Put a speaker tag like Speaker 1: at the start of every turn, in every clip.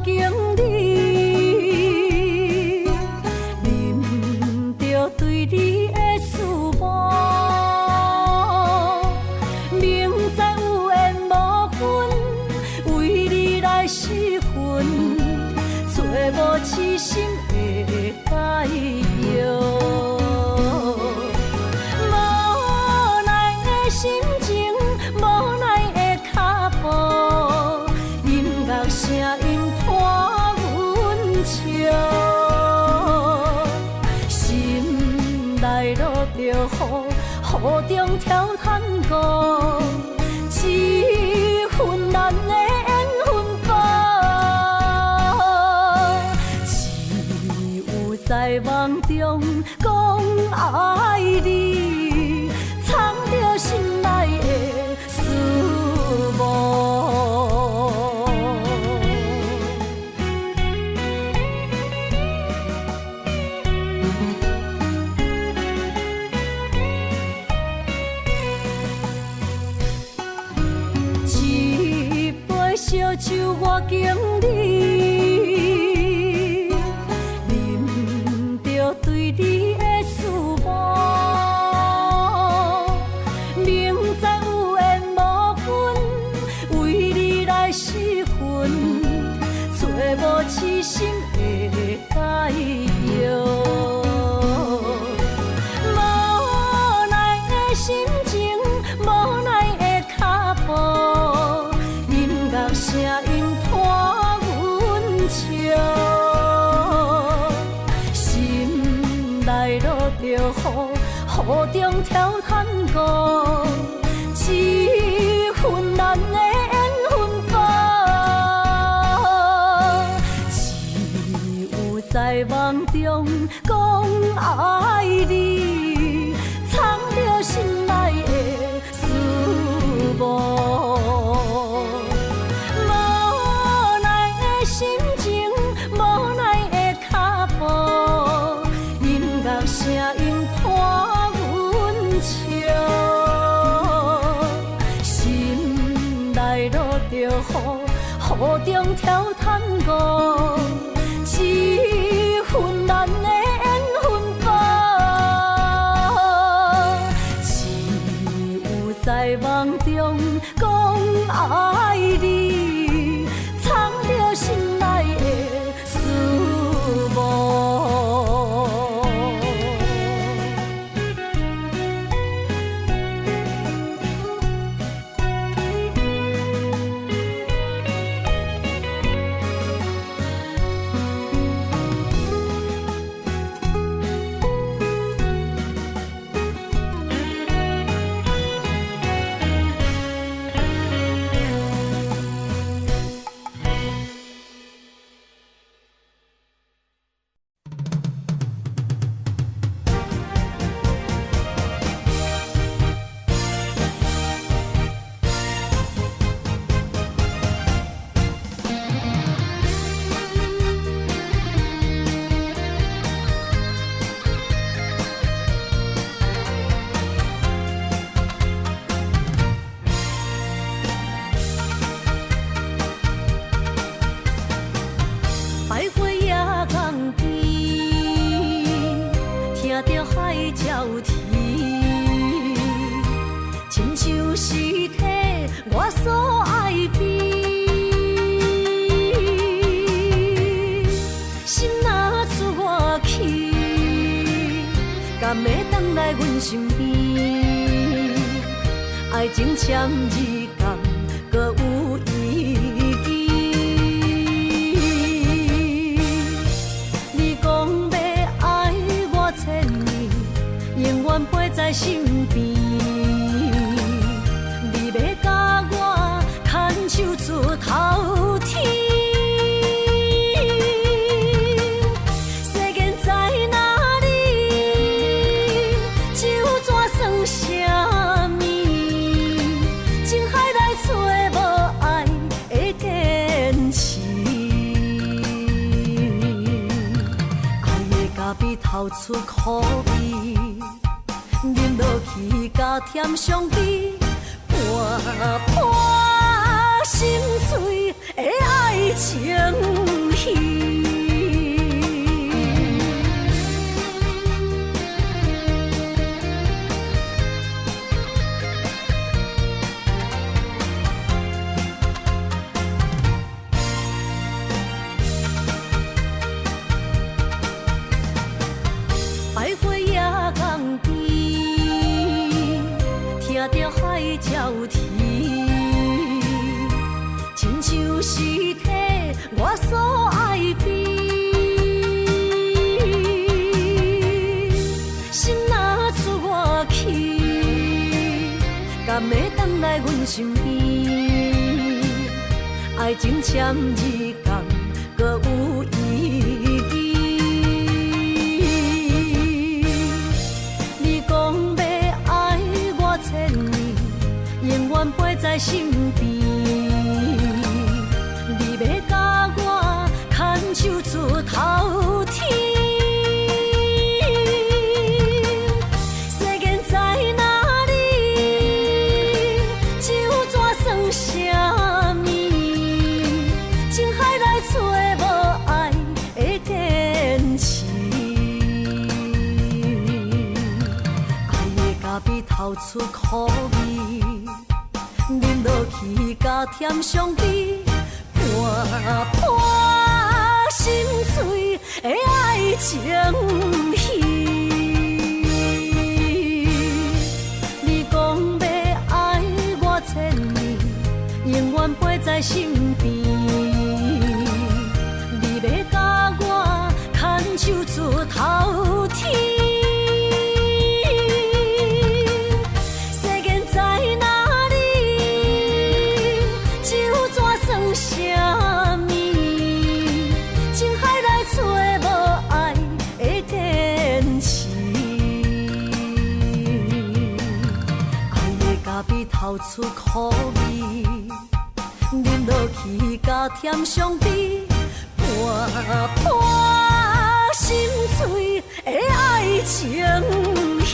Speaker 1: 敬你，啉著對你的思慕，明知有緣無份，為你來失魂，做無痴心的解藥。無奈的心情，無奈的腳步，音樂聲音伴阮笑，心內落著雨，雨中跳探戈，這份咱的緣分簿，只有在夢中講愛你，藏著心內的思慕。一杯燒酒我敬你，啉著對你的思慕，明知有緣無份，為你來失魂，做無痴心的解藥。無奈的心情，無奈的腳步，音樂聲音伴阮笑，心內落著雨，雨中跳探戈，這份咱的緣分簿，只有在夢中講愛你，藏著心內的思慕。無奈的心情，無奈的腳步，音樂聲音伴阮笑，心內落著雨，雨中跳探戈，這份咱的緣分簿，只有在夢中講愛你，藏著心內的思慕。百花野江边，聽著海鳥啼，親像是替我所愛悲。心若出外去，敢會轉來阮身邊？愛情簽字敢閣有意義？你講欲愛我千年，永遠陪在身邊。你欲共我牽手出頭天。世間在哪裡？酒怎算啥物？情海內找無愛的堅持。愛的咖啡透出苦味，啉落去加添傷悲，半破心碎的愛情。著海才有天，親像是替我所愛悲。心若出外去，敢會轉來阮身邊？愛情簽字敢閣有意義？你講欲愛我千年，永遠陪在身邊。你欲共我牽手出頭天。世間在哪裡？酒怎算啥物？情海內找無愛的堅持。愛的咖啡透出苦味，啉落去加添傷悲，看破心碎的愛情戲。你講欲愛我千年，永遠陪在身邊。你欲共我牽手出頭天。世間在哪裡？酒怎算啥物？情海內找無愛的堅持。愛的咖啡透出苦味，啉落去加添傷悲，看破心碎的愛情戲。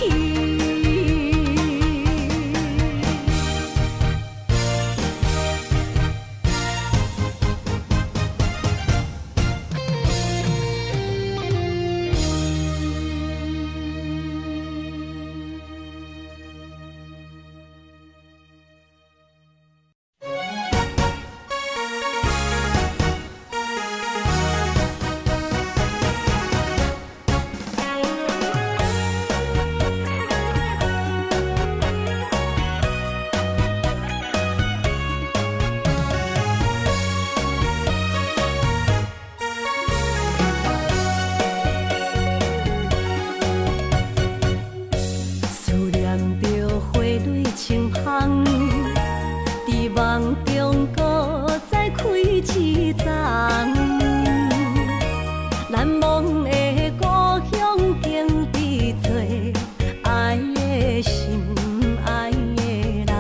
Speaker 1: 思念著花蕊青芳，佇夢中閣再開一叢。難忘的故鄉，經治做愛的心，愛的人。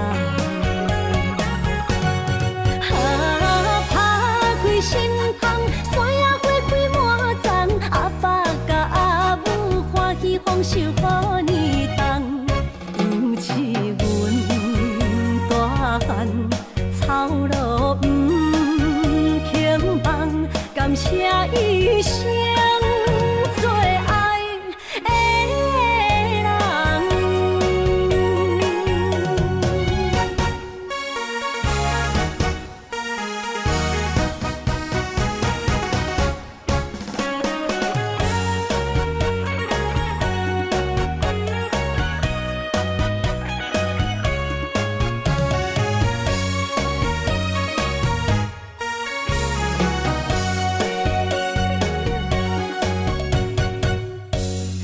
Speaker 1: 啊，拍開心窗，山野花開滿叢，阿爸佮阿母歡喜豐收好年冬。尤其阮大漢，操勞毋肯放，感謝伊生做愛的人。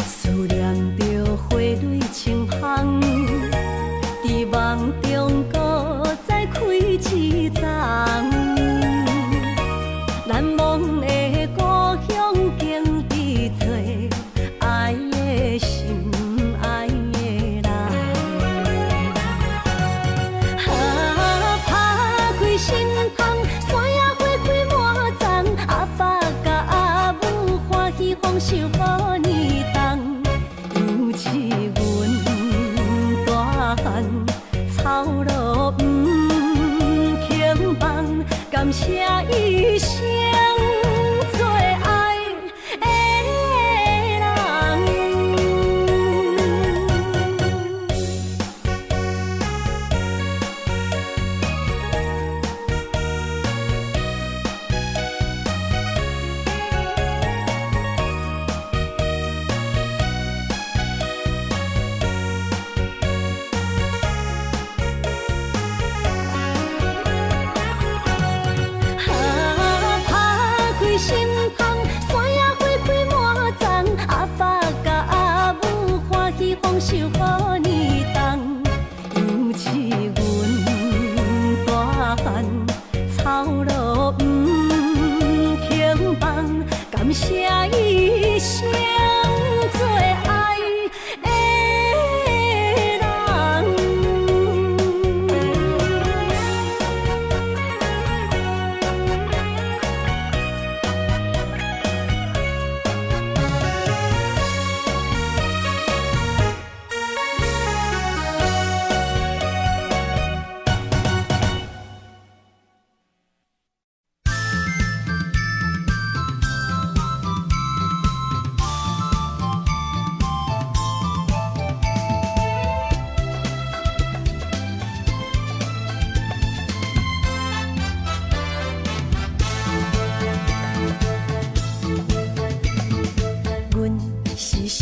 Speaker 1: 思念著花蕊青芳，佇夢中閣再開一叢。難忘的故鄉，經治做愛的心，愛的人。啊，拍開心窗，山野花開滿叢，阿爸佮阿母歡喜豐收好年冬。尤其阮大漢，操勞毋肯放，感謝伊生做愛的人。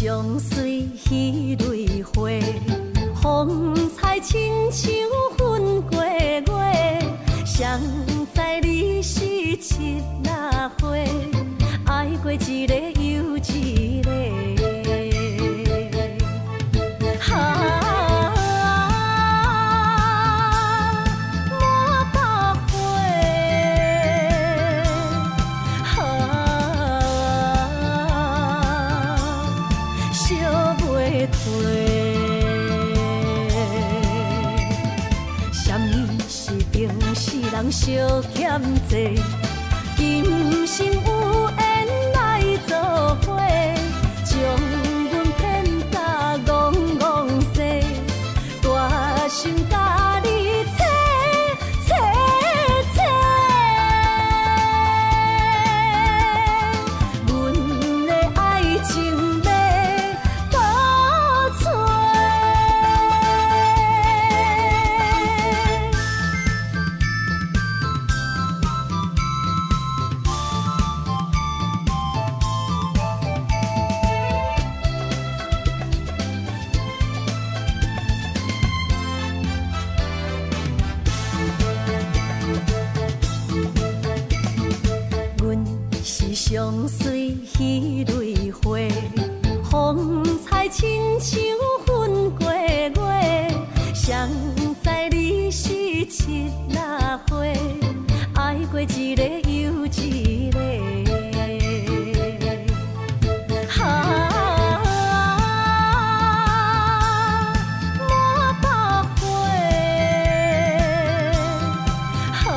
Speaker 1: 上媠彼蕊花，風采親像粉過月。誰知你是七仔花，愛過一个又一个。啊，滿腹花，啊，燒袂褪。啥物是情死人相欠債？今生有緣來做伙，將阮騙甲戇戇西，大心共你切切切。阮的愛情欲倒揣。阮是上媠彼蕊花，風采親像粉過月。誰知你是七仔花，愛過一个又一個。啊，滿腹花，啊，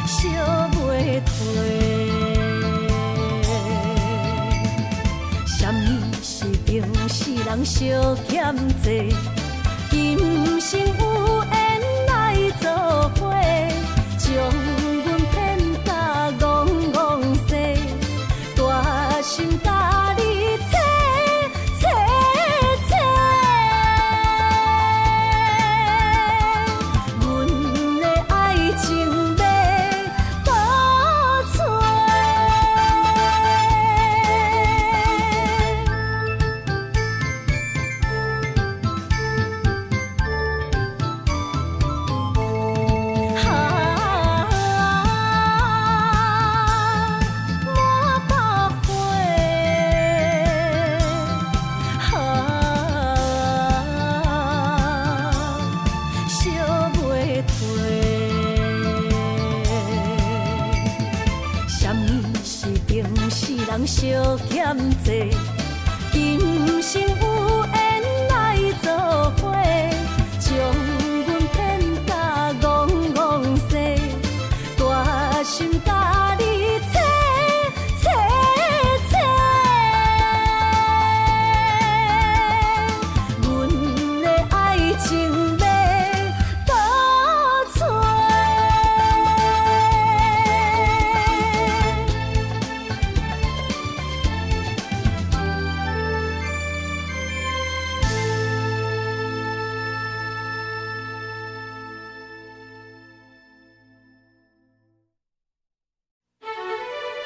Speaker 1: 燒袂褪。啥物是情死人相欠債？今生有緣來做伙，將阮騙甲戇戇西，大心共你切切切。阮的愛情欲倒揣。啊，滿腹花，啊，燒袂褪。啥物是情死人相欠債？今生有緣來做伙，將阮騙甲戇戇西，大心共你切切切。阮的愛情欲倒揣。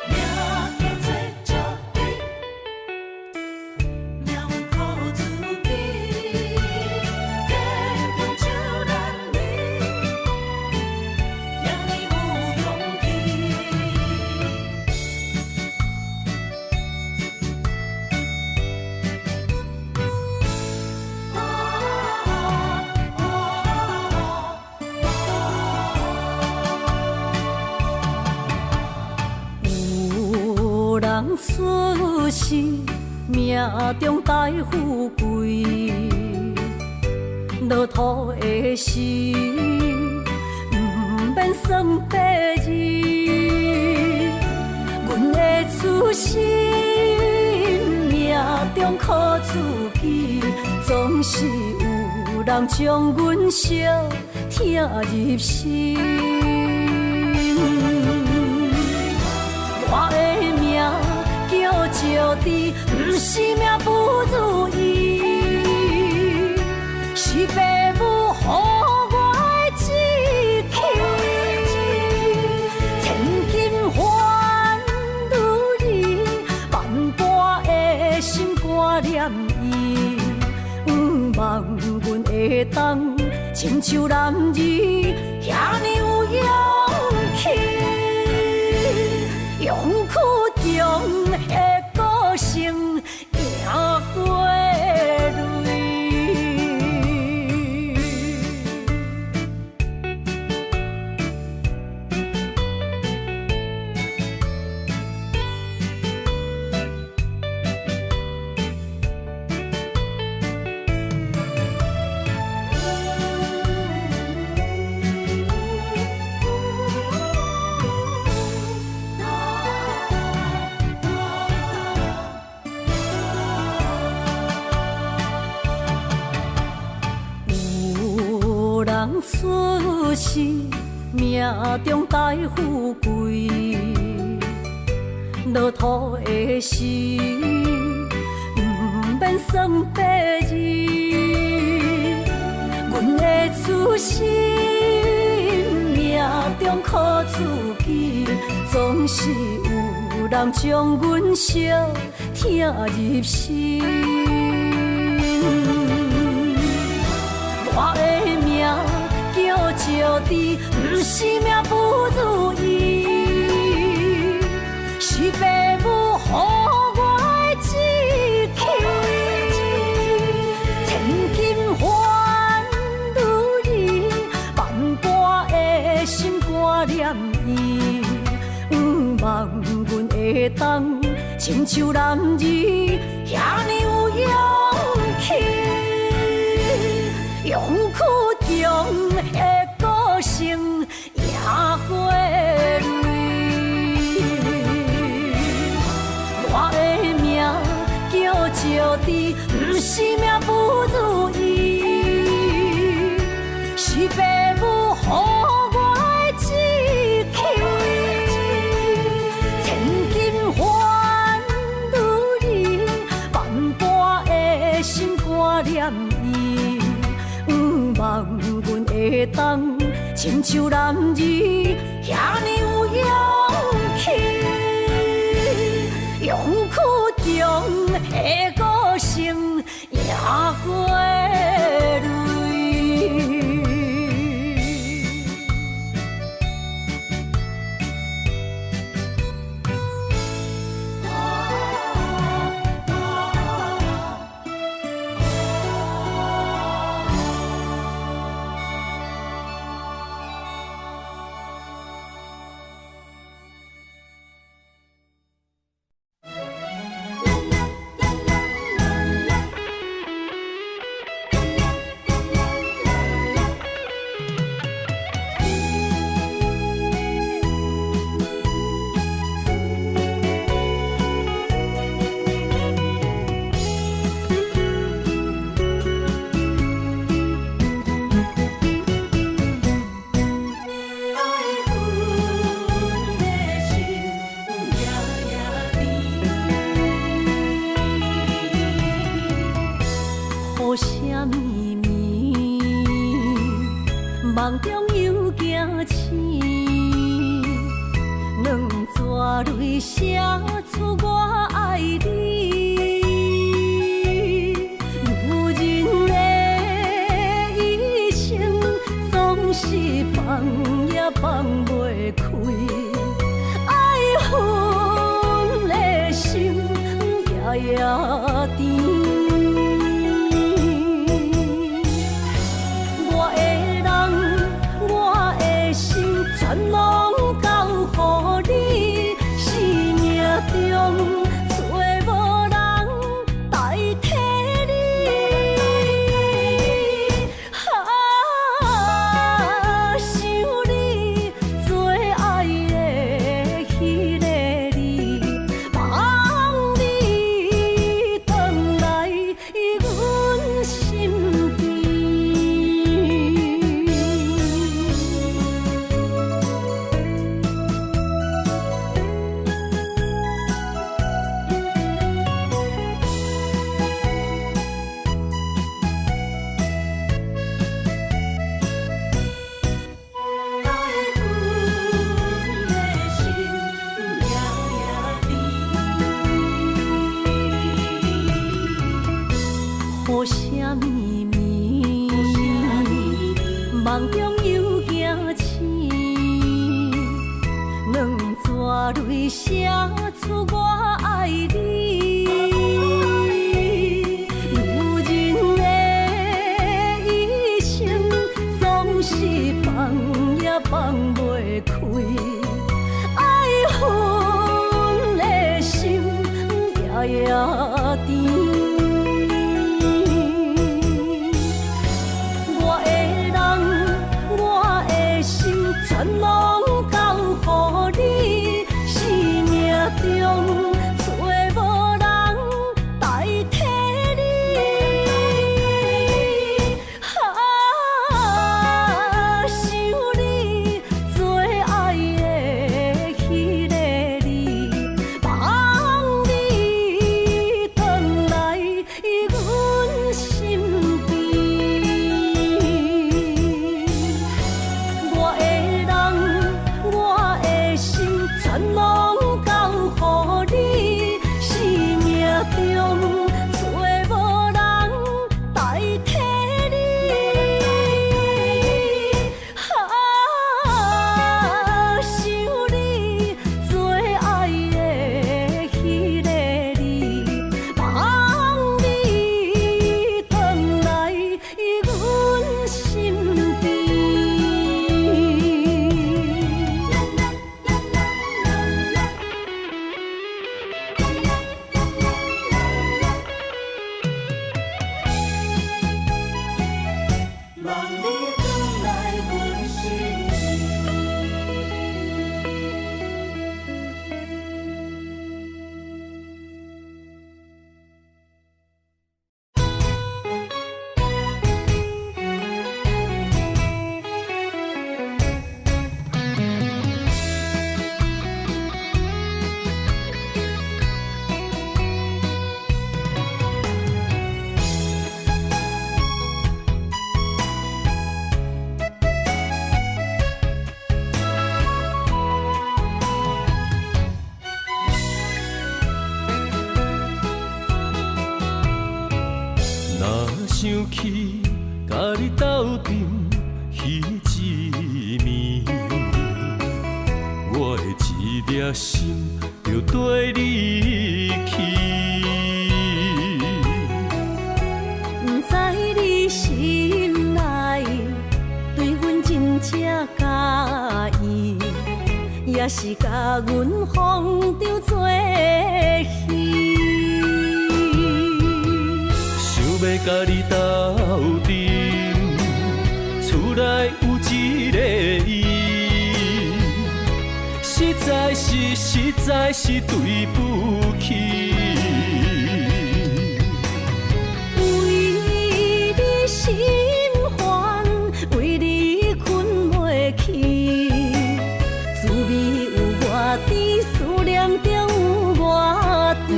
Speaker 2: 命叫做石猪，命运靠自己，天天就难离，让你有勇气。
Speaker 1: 有人出世命中帶富貴，落土的時毋免算八字。阮的出身命中靠自己，總是有人將阮相疼入心。我的命叫石豬，毋是命不如意，是爸母予我的志氣。千金還女兒，親像男兒遐爾有勇氣，勇氣中的個性贏過淚。有人出世命中帶富貴，落土的時毋免算八字。阮的出身命中苦自己，總是有人將阮相疼入心。我的命叫石智，毋是命不如意，是爸母予我的志氣。千金還女兒，萬般的心肝念伊。毋望阮會當親像男兒遐爾有勇氣。勇氣中的個性贏過淚。我的命叫石智，毋是命不如意，是爸母予我的志氣。千金還女兒，萬般的心肝念伊。毋望阮會當親像男兒遐爾有勇氣，勇氣中的個性贏過淚。
Speaker 2: 愛阮的心夜夜甜。
Speaker 1: 雨聲綿綿，夢中又驚醒，兩逝淚寫出我愛你。女人的一生總是放也放袂開，愛恨的心夜夜甜。我的人，我的心，全攏交予你。生命中找無人代替你。啊，想你最愛的彼個你，夢裡。出我愛你。女人的一生總是放也放袂開，愛恨的心夜夜甜。我的人，我的心，全攏交予你。生命中找無人代替你。啊，想你最愛的彼个你，望你轉來阮身邊。我的人，我的心，全攏交予你。生命中找無人代替你。啊，想你最愛的彼个你，望你轉來阮身邊。
Speaker 2: 望你轉來阮身邊。
Speaker 3: 若想起佮你鬥陣彼一暝，我的一粒心就綴你去。
Speaker 1: 毋知你心內對阮真正佮意，抑是共阮風中做戲。
Speaker 3: 想欲佮你鬥陣，厝內有一個伊，實在是對不起。
Speaker 1: 為你心煩，為你睏袂去，滋味有偌甜，思念中有偌甜。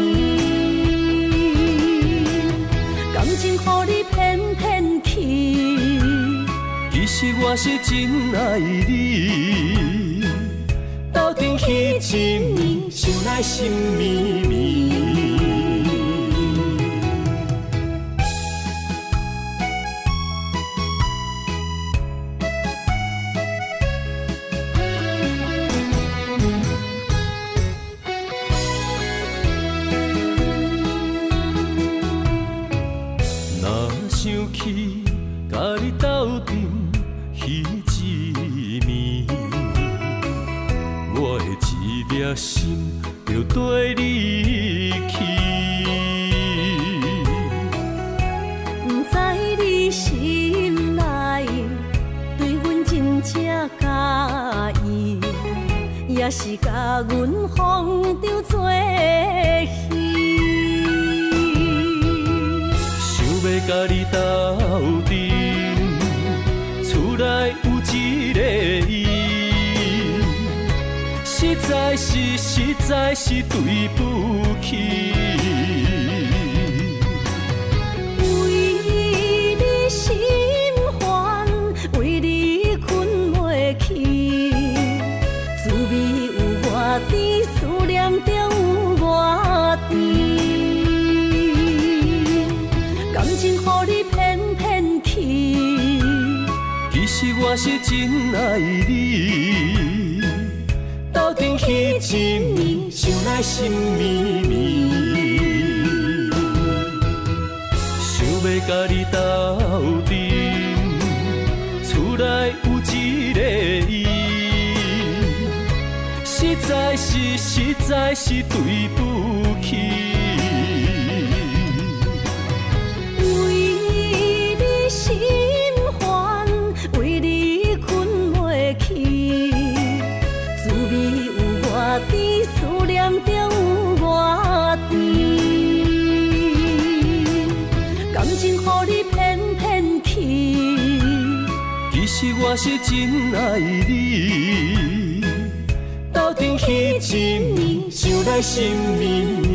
Speaker 1: 感情予你騙騙去，
Speaker 3: 其實我是真愛你，鬥陣彼一暝，想來心綿綿。若想起佮你鬥陣彼一暝，我的一粒心就綴你去。
Speaker 1: 毋知你心內對阮真正佮意，抑是共阮風中做戲。
Speaker 3: 想欲佮你鬥陣，厝內有一個伊，實在是對不起。
Speaker 1: 為你心煩，為你睏袂去，滋味有偌甜，思念中有偌甜。感情予你騙騙去，
Speaker 3: 其實我是真愛你，鬥陣彼一暝，想來來心绵绵。想欲共你鬥陣，厝內有一個伊，實在是實在是對不起。
Speaker 1: 為你心煩，為你睏袂去，滋味有偌甜，思念中有偌甜。感情予你騙騙去，
Speaker 3: 其實我是真愛你，鬥陣彼一暝，想來心綿綿。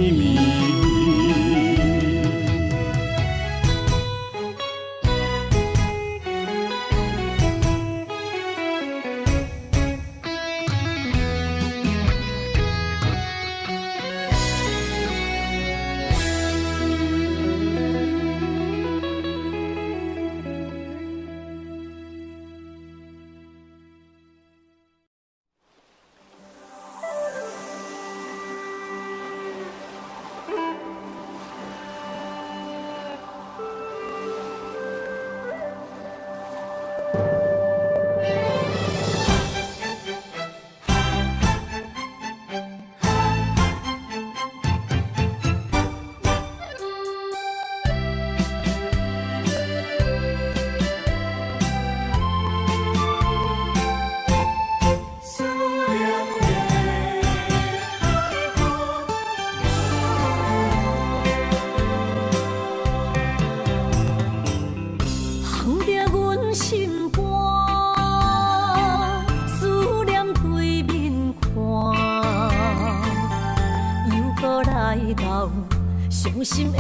Speaker 2: 思念的海岸。
Speaker 1: 烘著阮心肝，思念對面看，又閣來到傷心的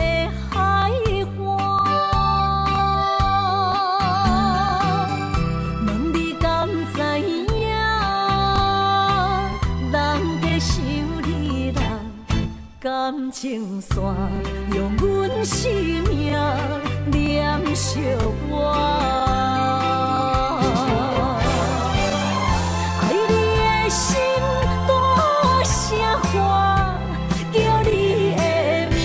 Speaker 1: 海岸。問你敢知影，人在想你啦，感情線用阮生命連相活。愛你的心大聲喊，叫你的名，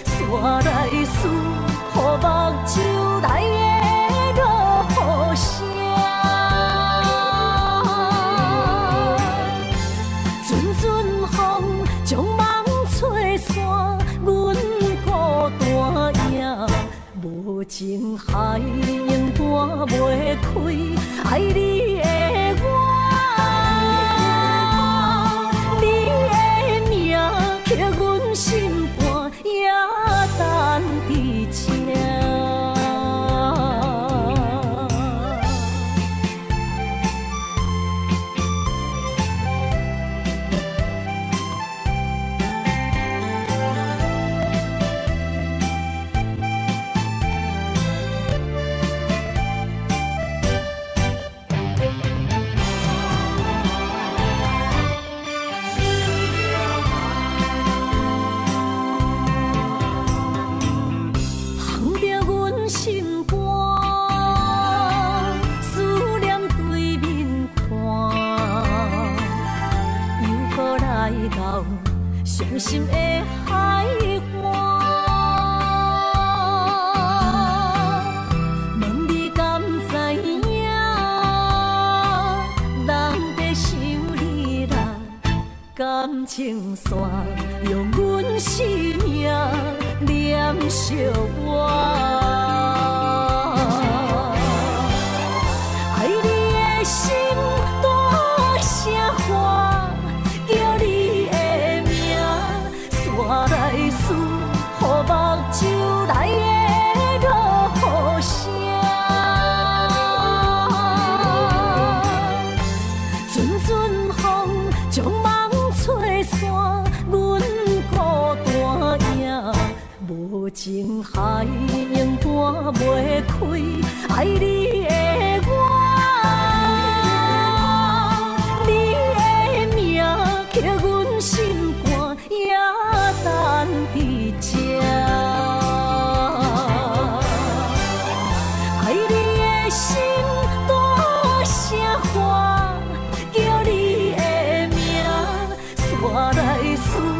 Speaker 1: 煞來思予目睭內的落雨聲。陣陣風將夢吹散，阮孤單影。無情海永搬袂開，愛你的我，你的名刻阮心肝，也等佇這。烘著阮心肝，思念對面看，又閣來到傷心的海岸。問你敢知影，人在想你啦，感情線用阮生命連相活。愛你的心大聲喊，叫你的名，煞來思予目睭內的落雨聲。陣陣風將夢吹散，阮孤單影。無情海永搬袂開，愛你的我，你的名刻阮心肝，也等佇這。愛你的心大聲喊，叫你的名，煞來思。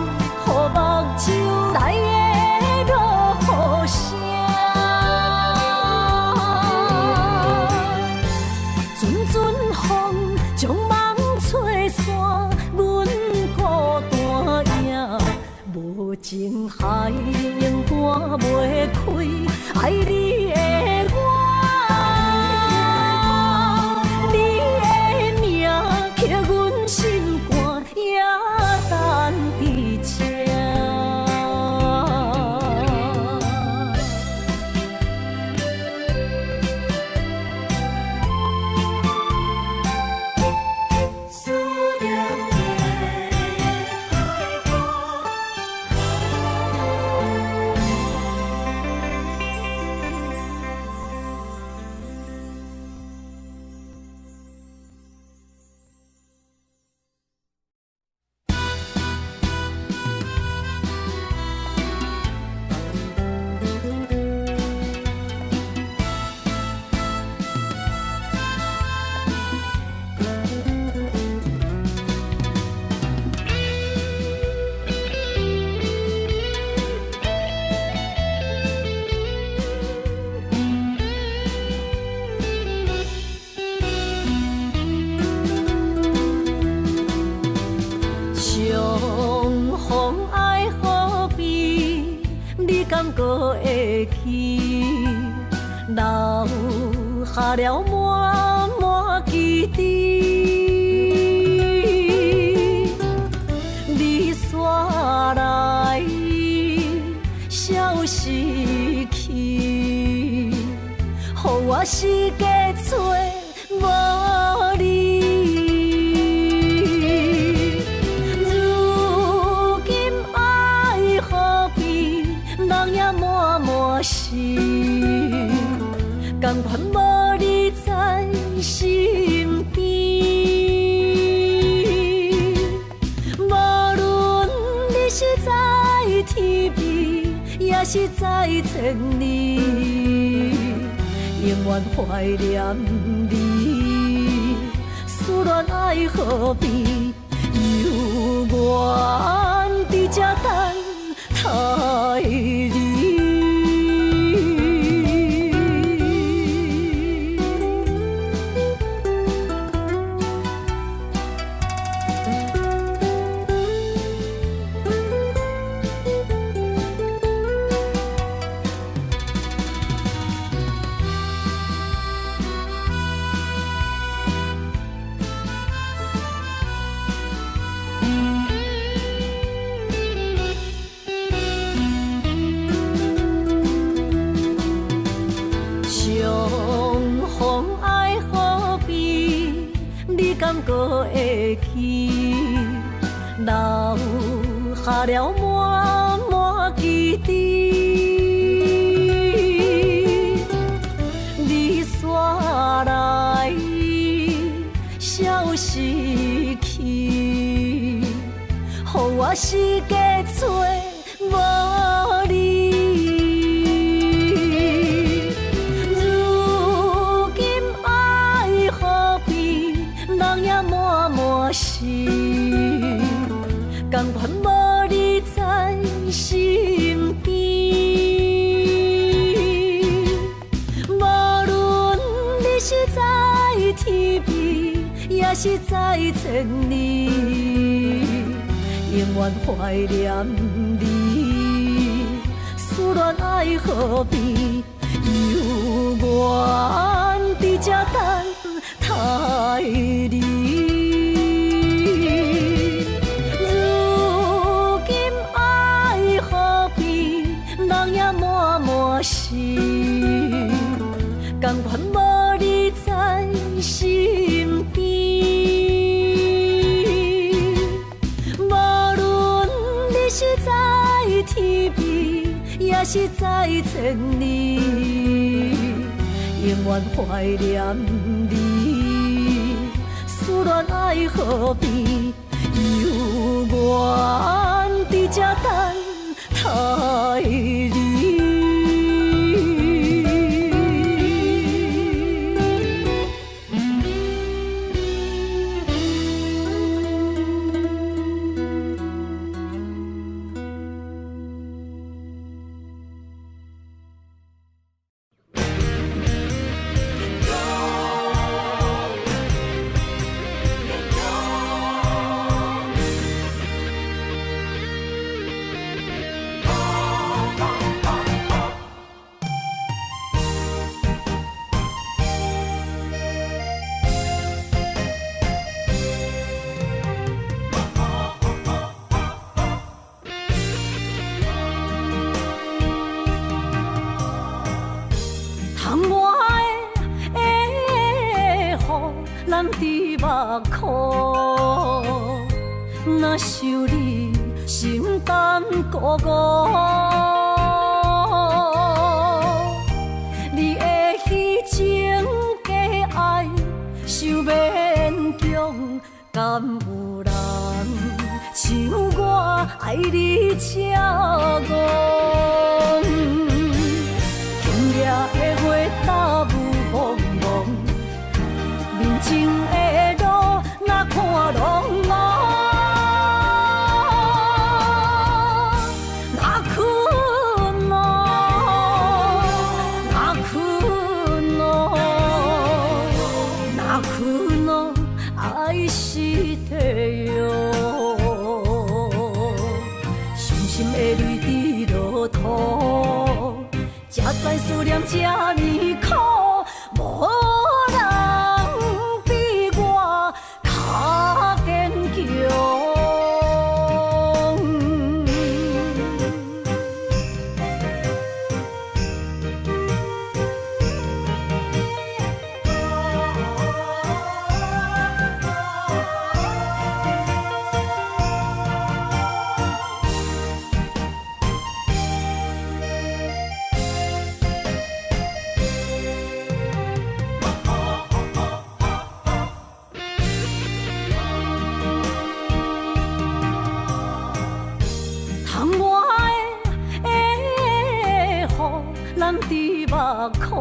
Speaker 1: 情海永搬袂開，愛你的我，你的名刻阮心肝，也等佇這。
Speaker 2: 思念的海岸。
Speaker 1: 相逢愛何必？你敢閣會記？留下了滿滿記憶。你煞來消失去，予我四界找無你。如今愛何必？人影滿滿是，仝款無你在身邊。無論你是在天邊，抑是在千里，永遠懷念你。思戀愛何必？猶原佇這等待你。相逢愛何必？你敢閣會記？留下了滿滿記憶。你煞來消失去，予我四界找無你。如今愛何必？人影滿滿是，仝款無你在身邊。無論你是在天邊，抑是在千里，永遠懷念你。思戀愛何必？猶原佇這等待你。如今愛何必？人影滿滿是，仝款無你在身邊。無論你是在天邊，抑是在千里，永遠懷念你。思戀愛何必？猶原佇這等待你。
Speaker 2: Go.
Speaker 1: 若想你，心胆鼓鼓。你的虚情假愛，傷勉強，敢有人像我愛你這戇？今夜的月罩霧濛濛，面前的路若看挵濛。若困哦，若困哦，若困哦，愛してよ。傷心的淚滴落土，才知思念這呢苦，無人比我較堅強。窗外的雨淋伫目眶，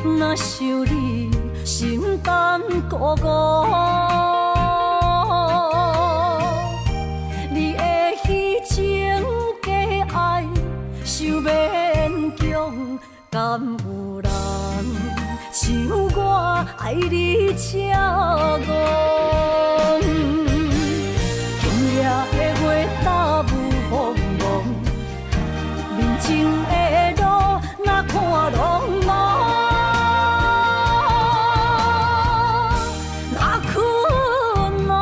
Speaker 1: 若想你，心胆鼓鼓。你的虚情假愛，傷勉強，敢有人像我愛你這戇？今夜的月罩霧濛濛，面前的路若看挵濛。若困哦，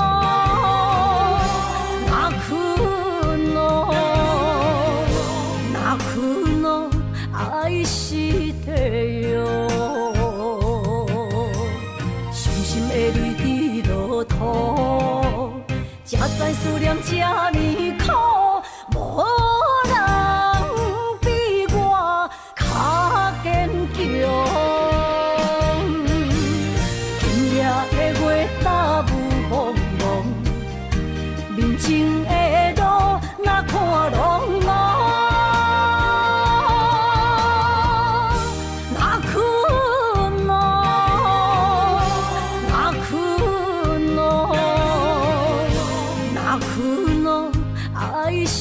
Speaker 1: 若困哦，若困哦，愛してよ。傷心的淚滴落土，才知思念這呢苦，無人比我較堅強。今夜的月罩霧濛濛，面前的路若看挵濛。若困哦，若困哦，若困哦，愛し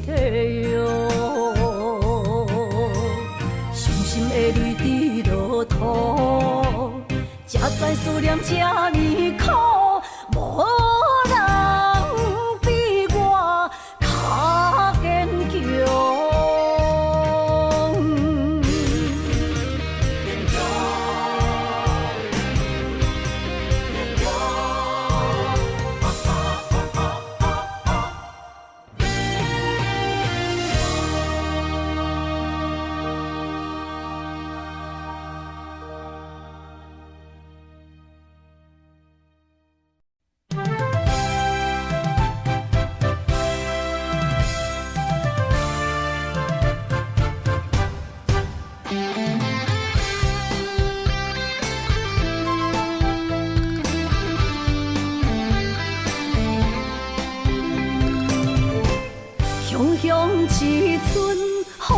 Speaker 1: てよ。傷心的淚滴落土，才知思念這呢苦，無人比我較堅強。雄雄一阵風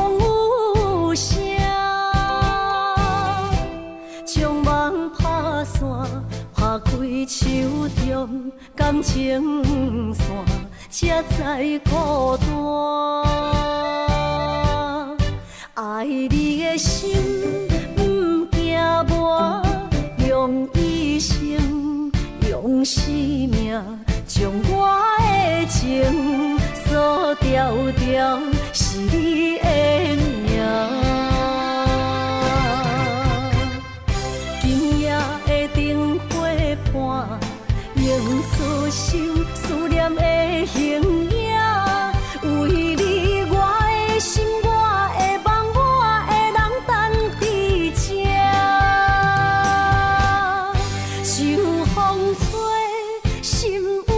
Speaker 1: 雨聲，將網拍散，拍開手中感情線，才知孤單。愛你的心毋驚磨，用一生，用生命，將我的情鎖牢牢，是你的名。今夜的燈火伴，映出心思念的形影。為你，我的心，我的夢，我的人等佇這。秋風吹，心畏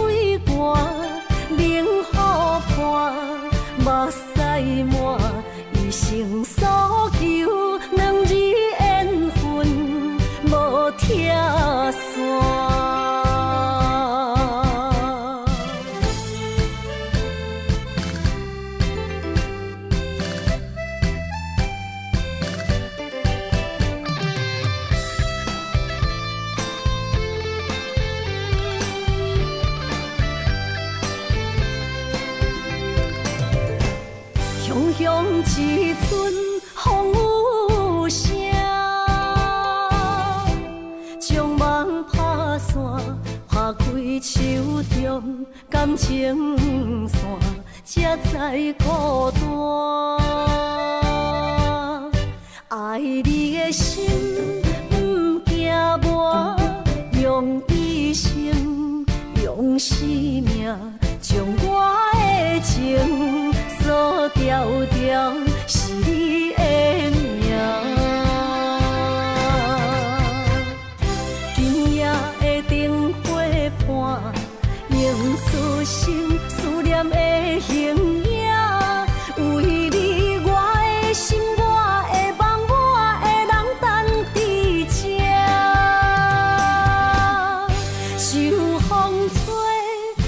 Speaker 1: 長感情線，才知孤單。愛你的心毋驚磨，用一生用生命，將我的情鎖牢牢，是你的名。今夜的燈火伴，映出心思念的形影。為你我的心，我的夢，我的人等佇這。秋風吹，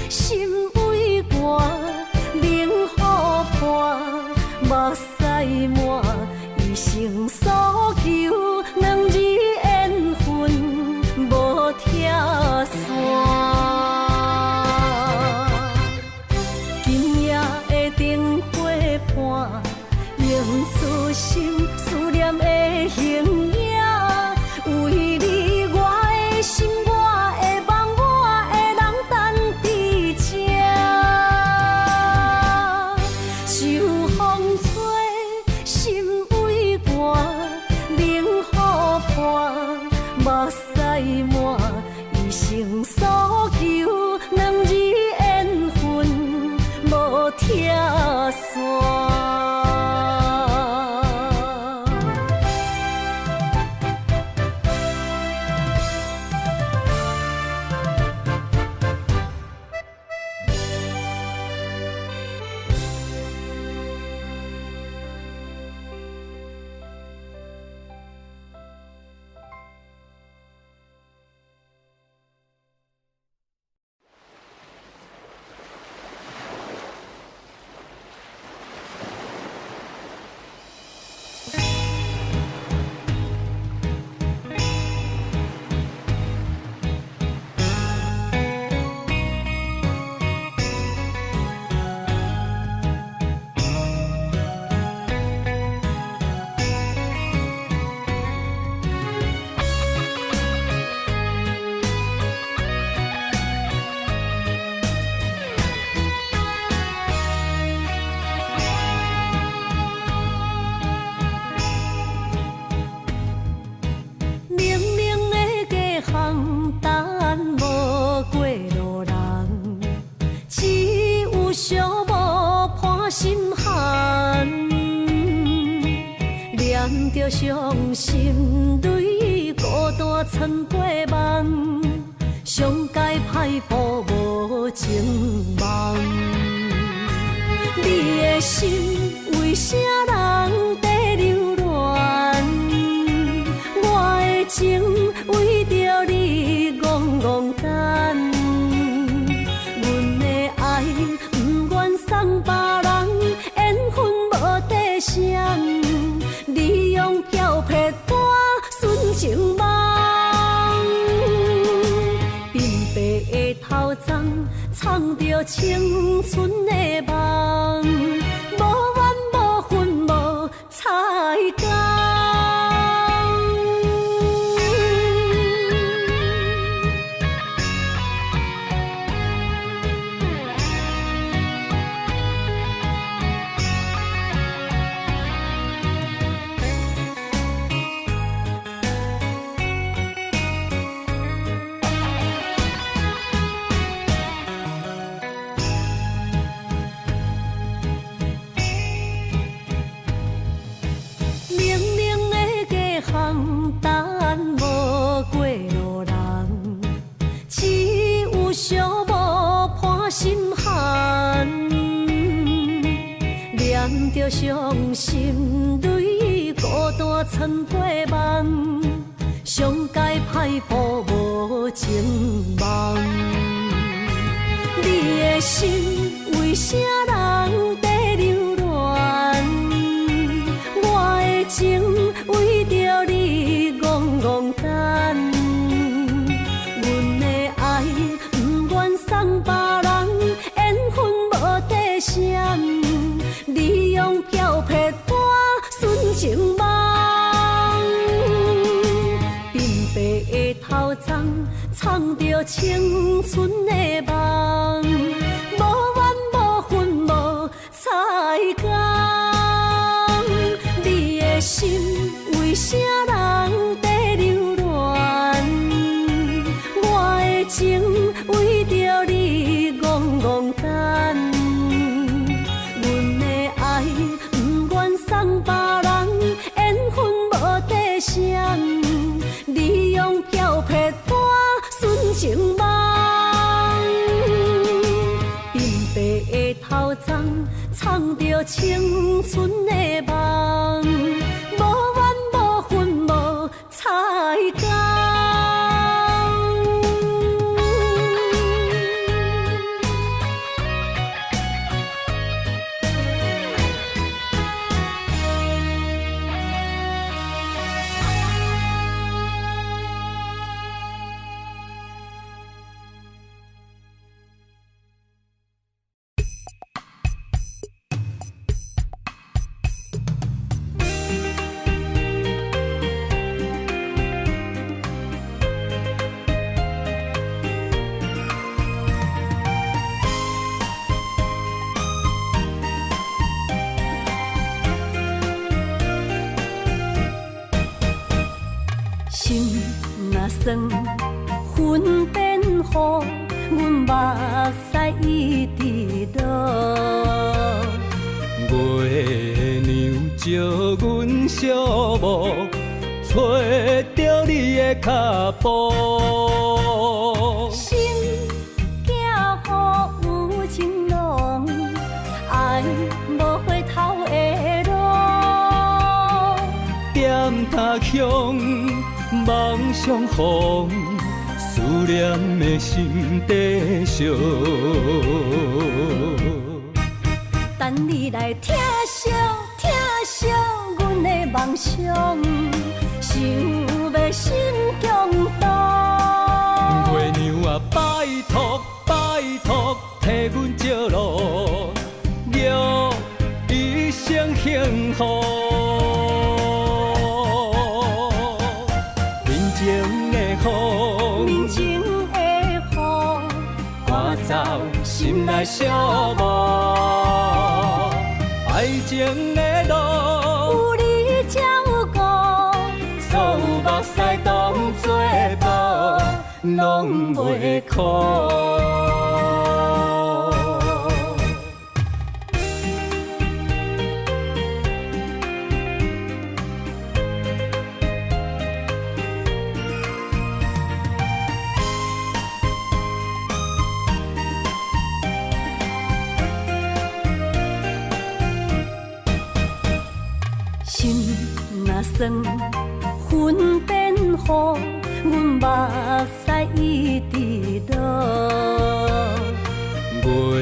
Speaker 1: 心畏寒，冷雨伴，目屎滿，一生所求，兩字緣分無拆散。今夜的燈火伴，映出心思念的形影。為你我的心，我的夢，我的人等佇這。秋風吹，心畏寒，冷雨伴，目屎滿，一生所求，兩字緣分無拆散。冷冷的街巷等無過路人，只有寂寞伴心寒。念著傷心淚，孤單穿過夢，上佳歹報無情夢。你的心為啥人在留戀？我的情為著你戇戇等。阮的愛毋願送別人，緣分無底線，你用飄撇我純情夢。鬢白的頭鬃，藏著青春的夢，無怨無恨無猜工。冷冷的街巷等無過路人，只有寂寞伴心寒。念著傷心淚，孤單穿過夢，上佳歹報無情夢。你的心為啥人在留戀？我的情為著你戇戇等。阮的愛毋願送別人，緣分無底線，你用飄撇我純情夢。鬢白的頭鬃，藏著青春的夢，厚重，藏著青春的夢，無怨無恨無彩工。心若酸，云变雨，阮目屎一直落。
Speaker 3: 月娘照阮寂寞，揣著你的跤步。
Speaker 1: 心惊雨有情濃，愛無回頭的路。
Speaker 3: 踮他鄉夢相逢，思念的心在燒。
Speaker 1: 等你來疼惜疼惜阮的夢想，想欲心強動。
Speaker 3: 月娘啊，拜託拜託，替阮照路，予一生幸福。眠情的風，
Speaker 1: 眠情的雨，
Speaker 3: 趕走心內寂寞。愛情的路，
Speaker 1: 有你照顧，
Speaker 3: 所有目屎當作布，攏袂苦。
Speaker 1: 心若酸，云變雨，阮目屎一直落。
Speaker 3: 月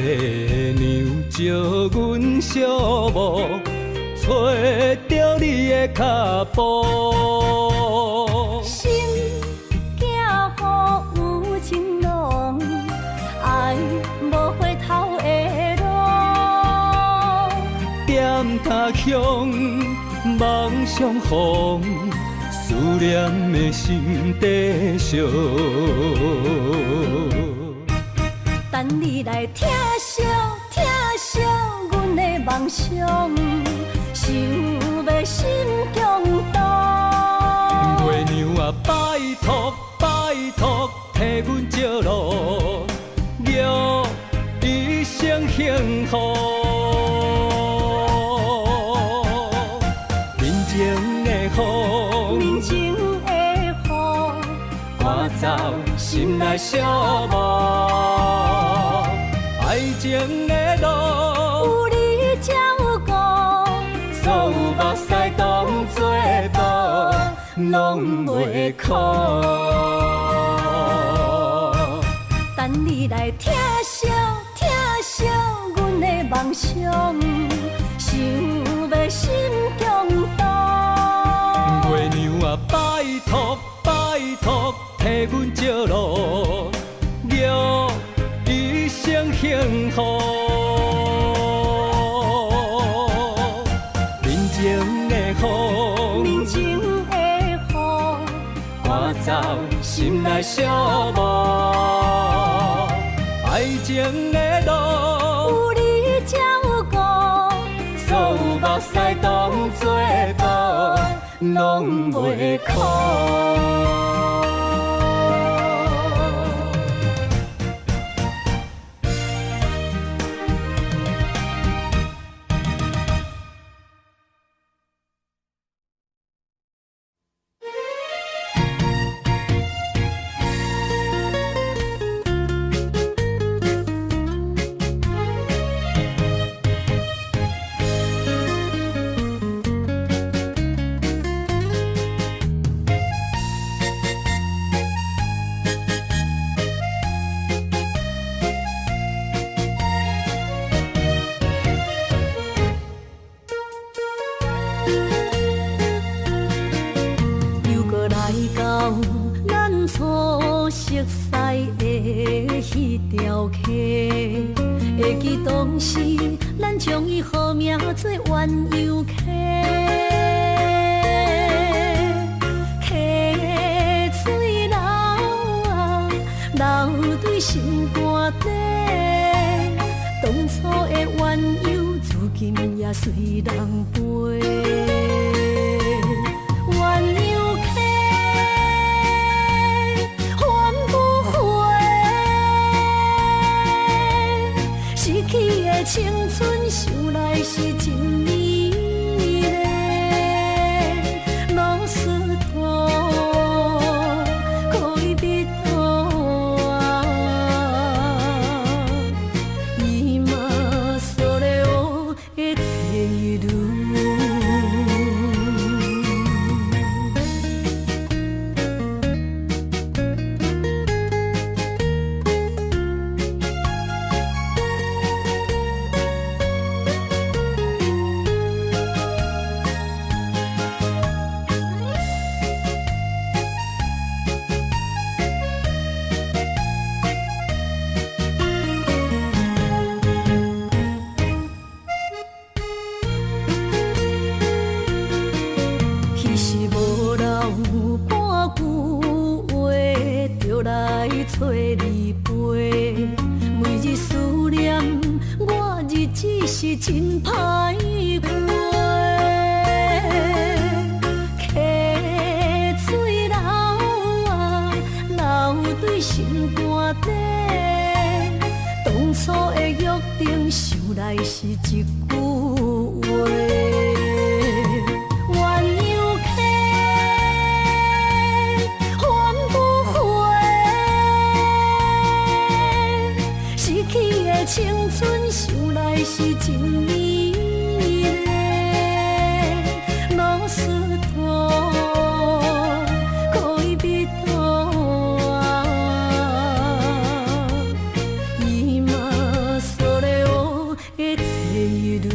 Speaker 3: 娘照阮寂寞，揣著你的跤步。
Speaker 1: 心驚雨有情濃，愛無回頭的路。
Speaker 3: 踮他鄉夢相逢，思念的心在燒。
Speaker 1: 等你來疼惜疼惜阮的夢想，想欲心強動。
Speaker 3: 月娘啊，拜託拜託，替阮照路，予一生幸福。眠情的風，
Speaker 1: 眠情的雨，
Speaker 3: 趕走心內寂寞。愛情的路，
Speaker 1: 有你照顧，
Speaker 3: 所有目屎當作布，攏袂苦。
Speaker 1: 等你來疼惜疼惜阮的夢想，想欲心強動。
Speaker 3: 月娘啊，拜託拜託，替阮照路，予一生幸福。眠情的風，
Speaker 1: 眠情的雨，
Speaker 3: 趕走心內寂寞。愛情的路，
Speaker 1: 有你照顧，
Speaker 3: 所有目屎當作布，攏袂苦。
Speaker 1: 會記當時咱將伊號名做鴛鴦溪，溪水流啊，流對心肝底。當初的鴛鴦，如今也隨人飛。鴛鴦溪，還不回，失去的青春，想來是真美麗。老實托戀人啊，今それを得ている。彼時無人有半句話，就來揣你陪。每日思念，我日子是真歹過。溪水流啊，流對心肝底。當初的約定，想來是一句話。鴛鴦溪，還不回，失去的青春，想來是真美麗。老實托戀人啊，今それを得ている。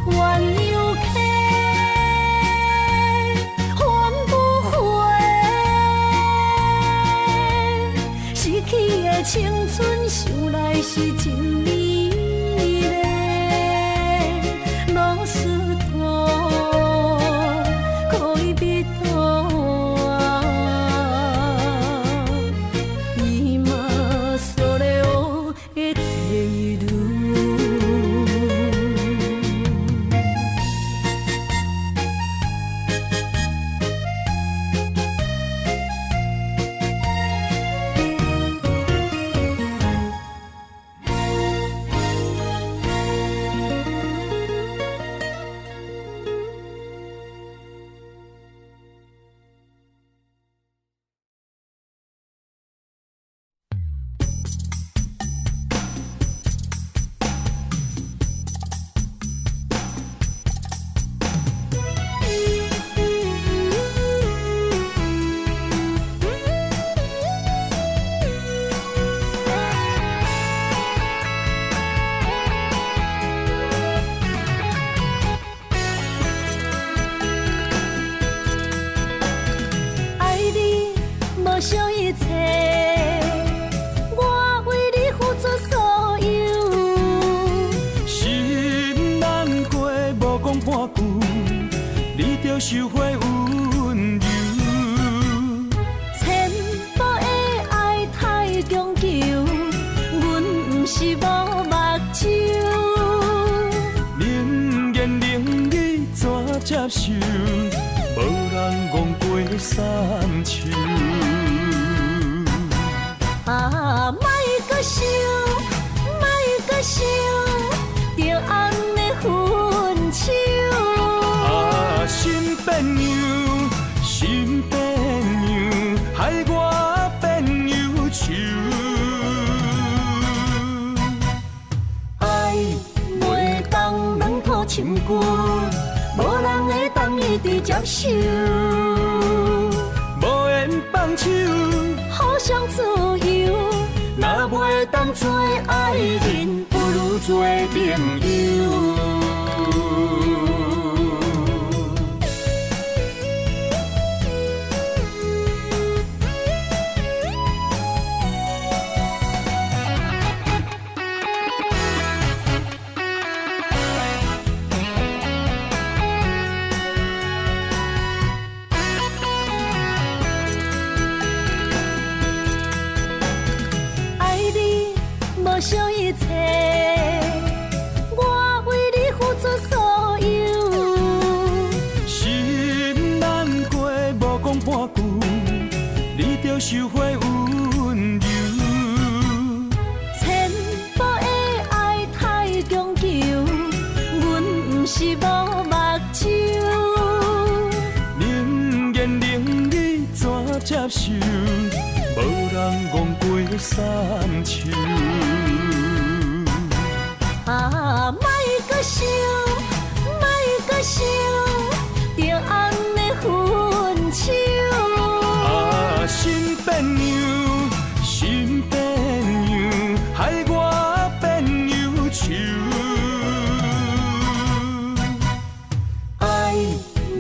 Speaker 1: 鴛鴦溪，還不回，失去的青春，想來是真美麗。老實托戀人啊，今それを得ている。愛你無惜一切，我為你付出所有。
Speaker 3: 心難過，無講半句，你著收回溫柔。
Speaker 1: 淺薄的愛太強求，阮毋是無目睭。
Speaker 3: 冷言冷語怎接受？無人戇過三秋。
Speaker 1: 啊，莫閣想，莫閣想，著按呢分手。
Speaker 3: 啊，心變樣，心變樣，害我變憂愁。
Speaker 1: 深骨，無人會當一直接受。
Speaker 3: 無緣放手，
Speaker 1: 互相自由。
Speaker 3: 若袂當做愛人，不如做朋友。
Speaker 1: 愛你無惜一切，我為你付出所有。
Speaker 3: 心難過，無講半句，你著收回溫柔。
Speaker 1: 淺薄的愛太強求，阮毋是無目睭。
Speaker 3: 能言能語怎接受？無人戇過三秋。
Speaker 1: 啊，莫閣想，莫閣想，著按呢分手。
Speaker 3: 啊，心變樣，心變樣，害我變憂愁。愛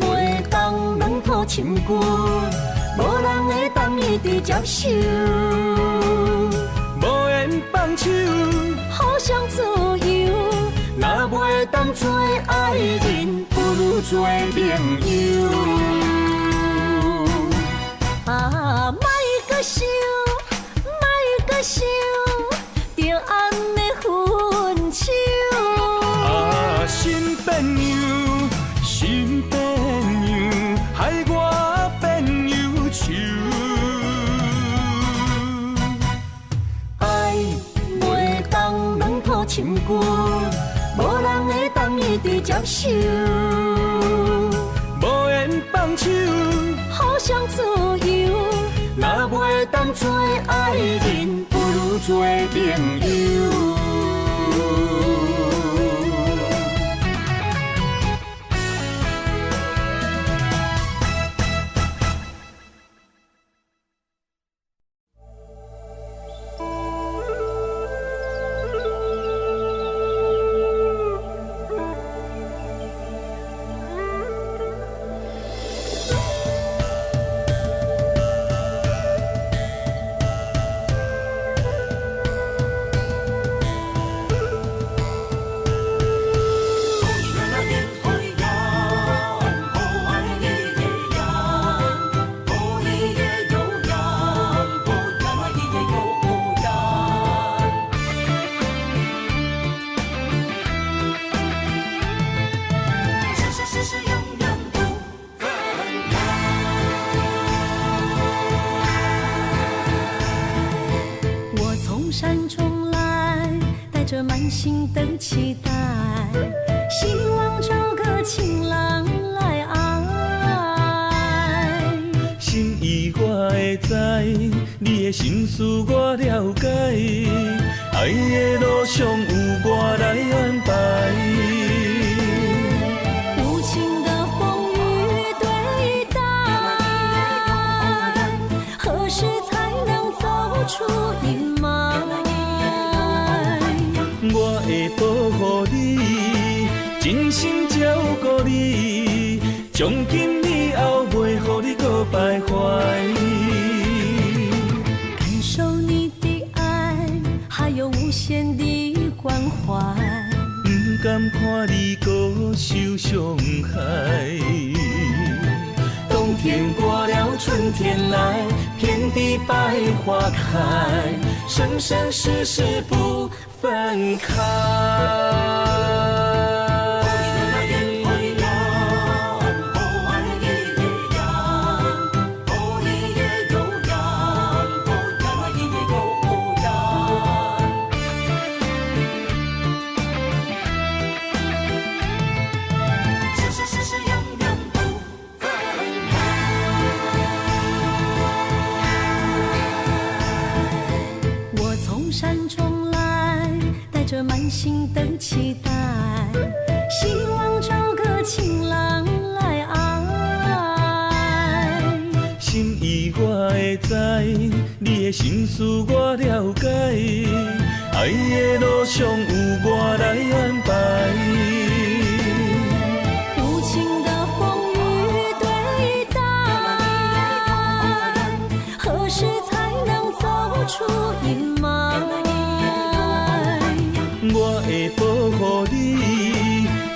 Speaker 3: 袂當兩土深骨，無人會當一直接受。無緣放手，
Speaker 1: 互相自由。
Speaker 3: 若袂當做愛人，不如做朋友。
Speaker 1: 啊，莫閣想，莫閣想，著按呢分手。
Speaker 3: 啊，心變樣，心變樣，害我變憂愁。愛袂當兩土深骨，無人會當一直接受。無緣放手，
Speaker 1: 互相自由。
Speaker 3: 若袂當做愛人，不如做朋友。
Speaker 1: 我從山中來，帶著滿心的期待，希望找個情郎來愛。
Speaker 3: 心意我會知，你的心思我了解，愛的路上有我來安排。
Speaker 1: 無情的風雨對待，何時才能走出陰霾？
Speaker 3: 我會保護你，真心照顧你，從今以後袂予你閣徘徊。
Speaker 1: 感受你的愛，還有無限的關懷。
Speaker 3: 毋甘看你閣受傷害。冬天過了，春天來，遍地百花開，生生世世不分開。
Speaker 1: 我從山中來，帶著滿心的期待，希望找個情郎來愛。
Speaker 4: 心意我會知，你的心思我了解，愛的路上有我來安排。
Speaker 1: 無情的風雨對待，何時才能走出陰霾？
Speaker 4: 我會保護你，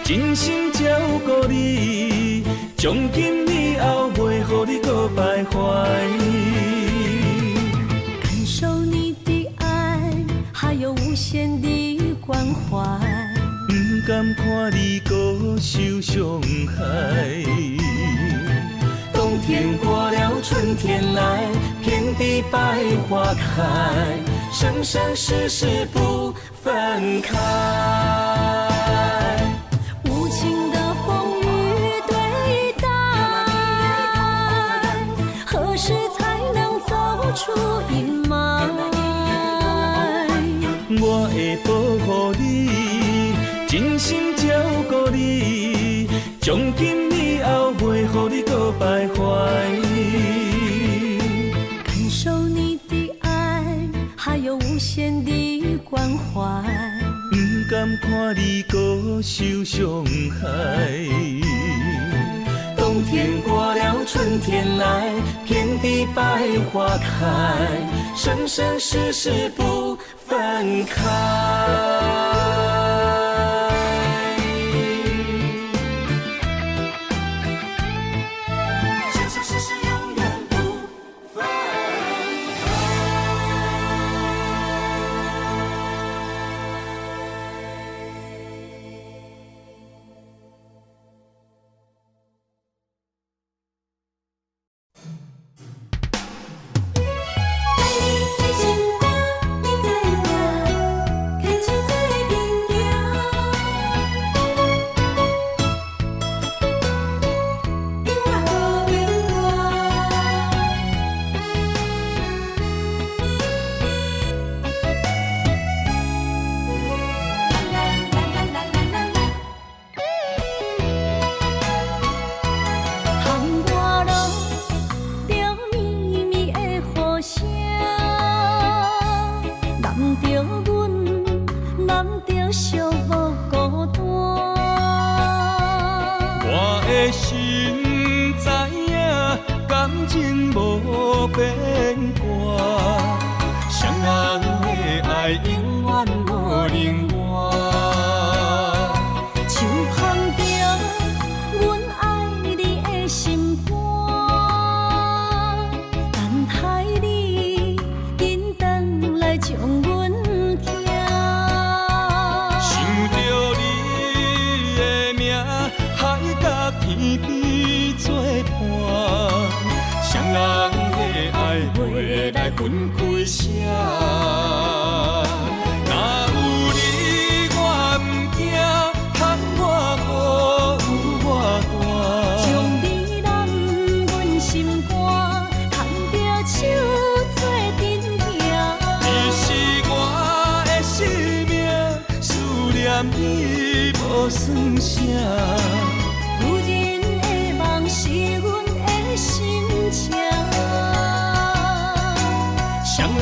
Speaker 4: 真心照顧你，從今以後袂予你閣徘徊。
Speaker 1: 感受你的愛，還有無限的關懷。
Speaker 4: 毋甘看你閣受傷害。冬天過了，春天來，遍地百花開，生生世世不分開。
Speaker 1: 無情的風雨對待，何時才能走出陰霾？
Speaker 4: 我會保護你，真心照顧你，從今以後袂予你閣徘徊。
Speaker 1: 感受你的愛，還有無限的關懷。
Speaker 4: 毋甘看你閣受傷害。冬天過了，春天來，遍地百花開，生生世世不分開。
Speaker 2: 生生世世永遠不分開。
Speaker 1: 愛你的心肝，你知影？牽手做陣行，永遠無變卦。啦啦啦啦啦啦啦。窗外落著绵绵的雨聲，淋著阮，淋著寂寞孤單。
Speaker 3: 我的心知影，感情無變卦，雙人的愛永遠無能換。
Speaker 1: 手捧著阮愛你的心肝，等待你緊轉來將阮疼。
Speaker 3: 想著你的名，海角天邊作伴，雙人的愛袂來分開捨。若有你我毋驚，窗外雨有偌大。
Speaker 1: 將你攬阮心肝，牽著手做陣行。
Speaker 3: 你是我的生命，思念你無算啥。
Speaker 1: 女人的夢是阮的心情。
Speaker 3: 雙人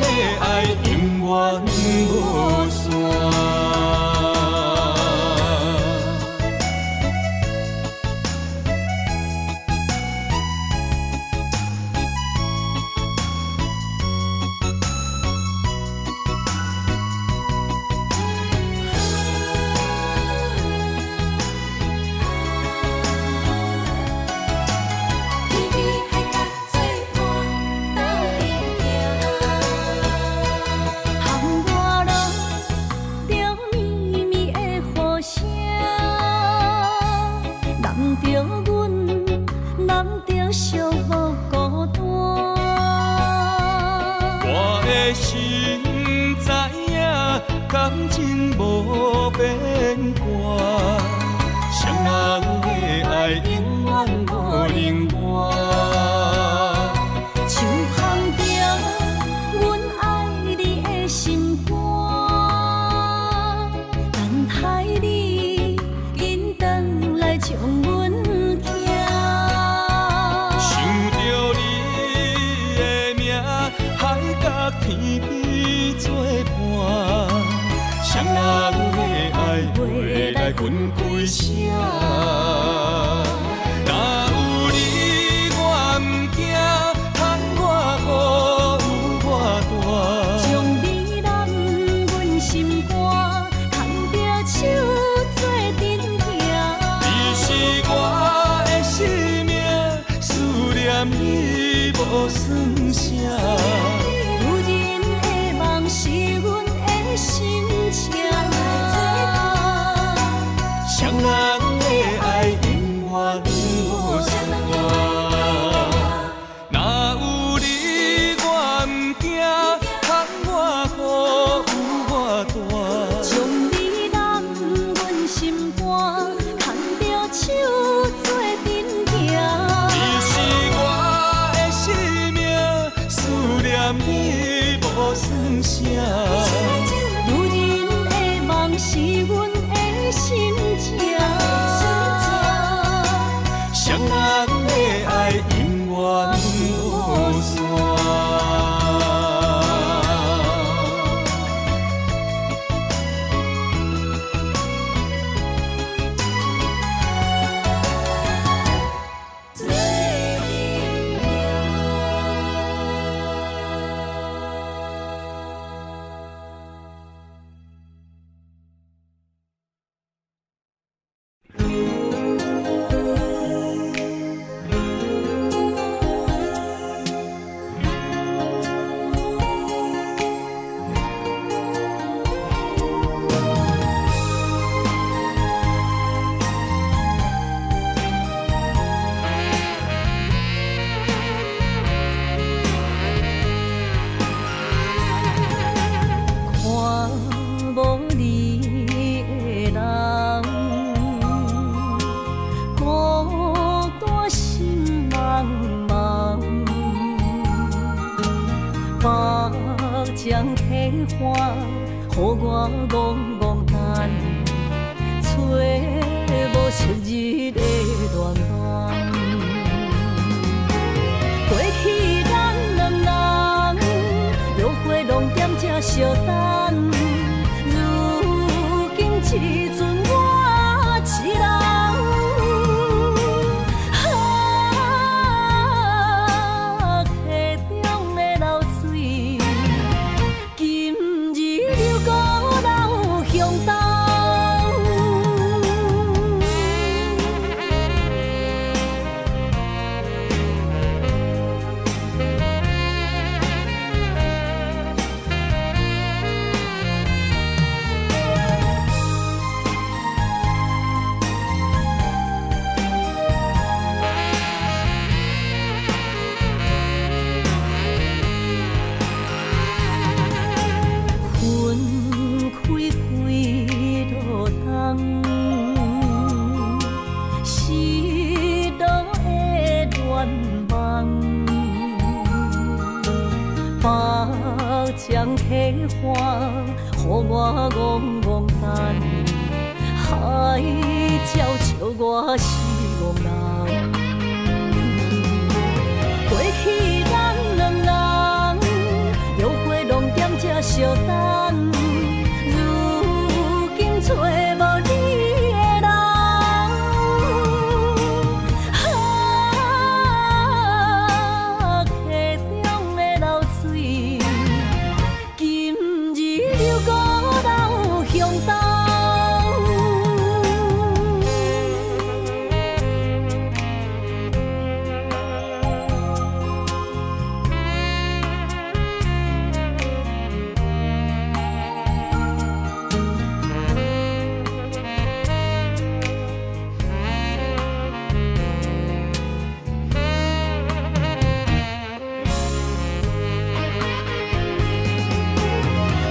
Speaker 3: 的愛永遠無散。
Speaker 2: 天邊海角做伴，鬥陣行。
Speaker 1: 窗外落著綿綿的雨聲，淋著阮，淋著寂寞孤單。
Speaker 3: 我的心知影，感情無變卦，雙人的愛永遠無能換。
Speaker 1: 手捧著阮愛你的心肝，等待你緊
Speaker 3: 人的愛袂來分開捨。若有你我毋驚，窗外雨有偌大。
Speaker 1: 將你攬阮心肝，牽著手做陣行。
Speaker 3: 你是我的生命，思念你無算啥。
Speaker 1: 女人的夢是阮的心情。
Speaker 3: 雙人的愛永遠無散。若有你我毋驚，窗外雨有偌大。
Speaker 1: 將你攬阮心肝，牽著手做陣行。
Speaker 3: 你是我的生命，思念你無算啥。
Speaker 1: 女人的夢是阮的心情。
Speaker 3: 雙人的愛永遠無散。
Speaker 1: 看無你的人，孤單心茫茫，目漿溪岸，予我戆戆等，揣無昔日的戀夢。過去咱兩人，約會攏踮這相等。如今只剩我一人。啊，溪中的流水，今日又閣流向東。分開幾落冬，失落的願望，目漿溪岸，予我戆戆等，海鸟笑我是戇人。過去咱兩人，約會攏踮這相等，如今揣無你的人。啊，溪中的流水，今日又閣流向東。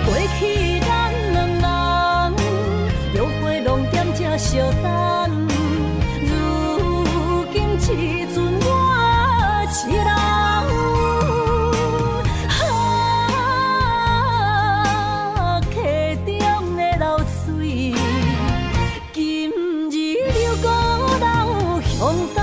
Speaker 1: 過去咱兩人，約會攏踮這相等，如今只剩我一人。啊，溪中的流水，今日又閣流向東。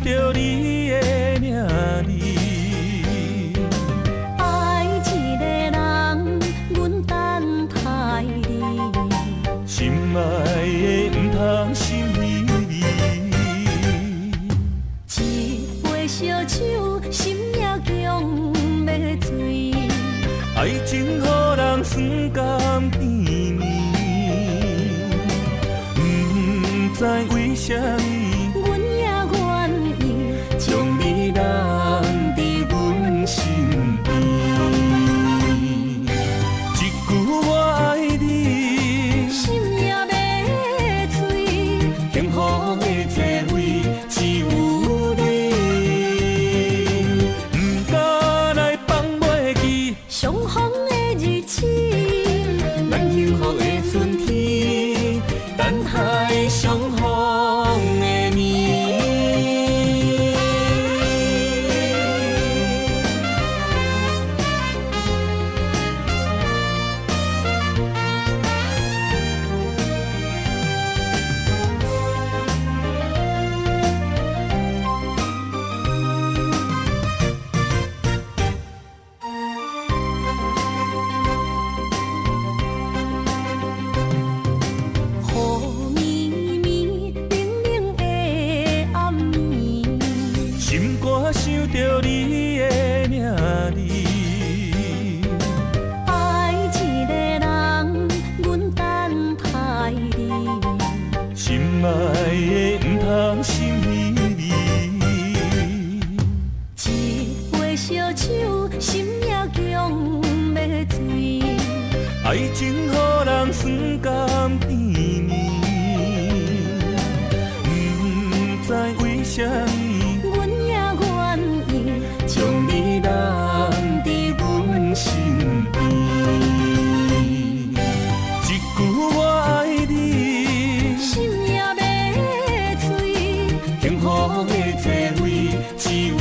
Speaker 4: 著你的名字。
Speaker 1: 愛一个人，阮等待你。
Speaker 4: 心愛的毋通心稀微。
Speaker 1: 一杯燒酒，心也強欲醉。
Speaker 4: 愛情予人酸甘甜暝，毋知為啥物，
Speaker 1: 阮也願意
Speaker 4: 將你攬佇阮身邊。一句我愛你，
Speaker 1: 心也欲醉。
Speaker 4: 幸福的座位只有你，毋敢來放袂記。
Speaker 1: 相逢的日子，
Speaker 4: 咱幸福的春天，等待相逢的暝。
Speaker 1: 雨暝暝冷冷的暗暝，
Speaker 4: 心肝想著你的名字。
Speaker 1: 愛一个人，阮等待你。
Speaker 4: 心愛的毋通心稀微。
Speaker 1: 一杯燒酒，心也強欲醉。
Speaker 4: 愛情予人酸甘甜暝，毋知為啥物，
Speaker 1: 阮也願意
Speaker 4: 將你攬佇阮身邊。一句我愛你，
Speaker 1: 心也欲醉。
Speaker 4: 幸福的座位只有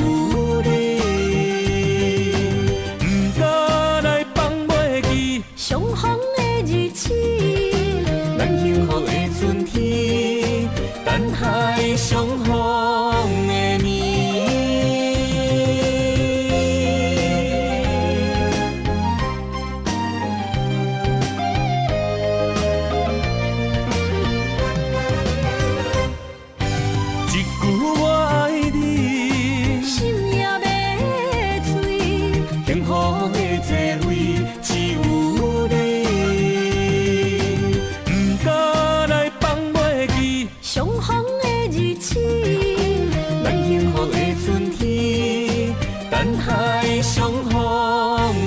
Speaker 4: 你，毋敢來放袂記。
Speaker 1: 相逢的日子，
Speaker 4: 咱幸福的春天，等待相逢的暝。一句我愛你，
Speaker 1: 心也欲醉。
Speaker 4: 幸福的座位只有你，毋敢來放袂記。
Speaker 1: 相逢的日子，
Speaker 4: 咱幸福的春天，等待相逢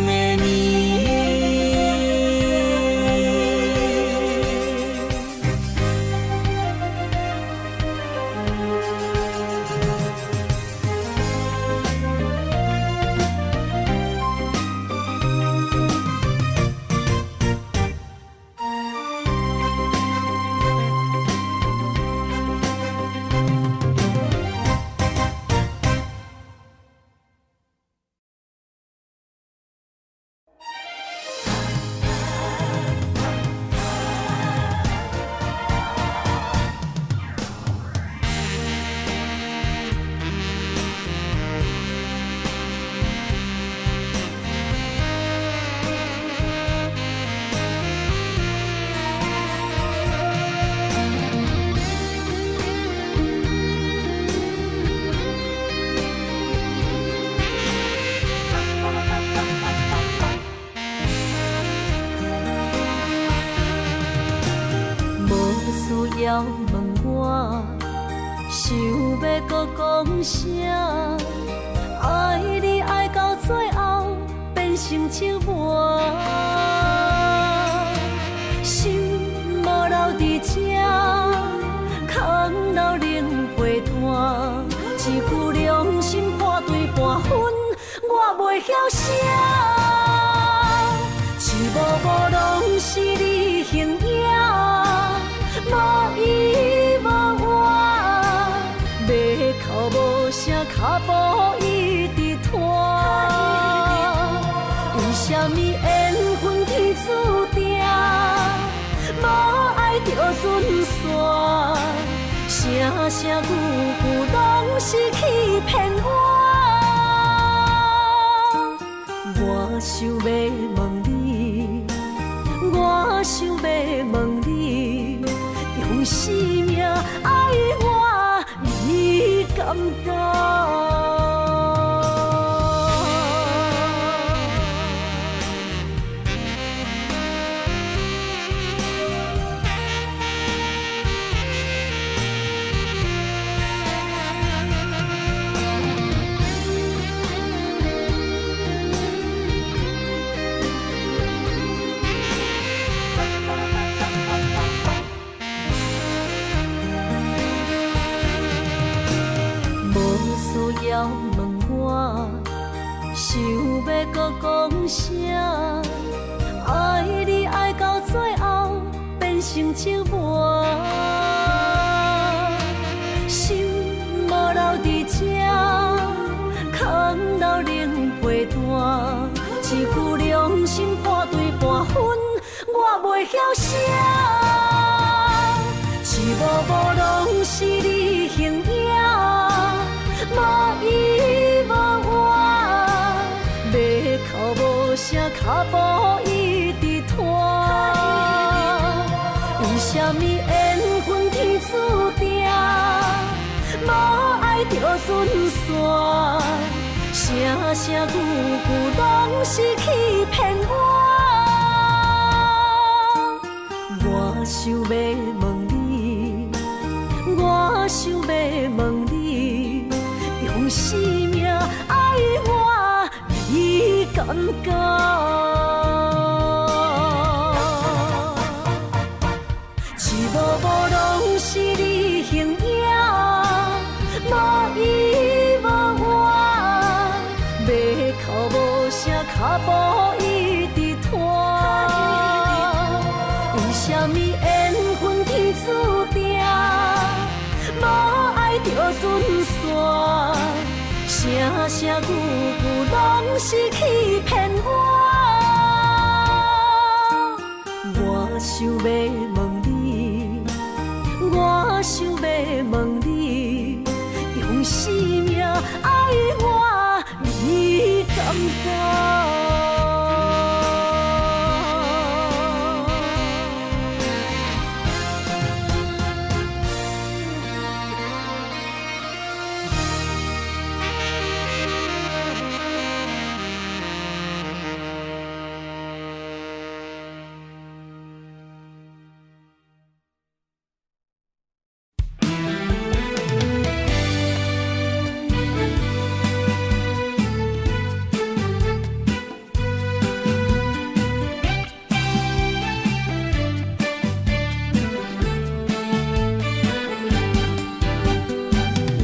Speaker 4: 的暝。
Speaker 1: 無需要問我，想欲閣講啥？愛你愛到最後變成折磨，心無留佇這，空留冷被單，一句良心半對半分，我袂曉寫。一幕幕攏是你形影，無依無倚，欲哭無聲，跤步一直拖。為啥物緣分天注定，無愛就準散，聲聲句句攏是欺騙我。我想欲問你，我想欲問你，用生命愛我，你敢敢？無需要問我，想欲閣講啥？愛你愛到最後變成折磨，心無留佇這，空留冷被單，一句良心破碎半分，我袂曉寫。一幕幕攏是你形影，無依無倚，欲哭無聲，跤步一直拖。為啥物緣分天注定，無愛就準散，聲聲句句攏是欺騙我。我想欲問你，我想欲問你，用生命愛我，你敢敢？一幕幕攏是你形影，無依無倚，欲哭無聲，跤步一直拖。為啥物緣分天注定，無愛就準散，聲聲句句攏是欺騙我。我想欲問你，我想欲問你，用生命愛我，你敢敢？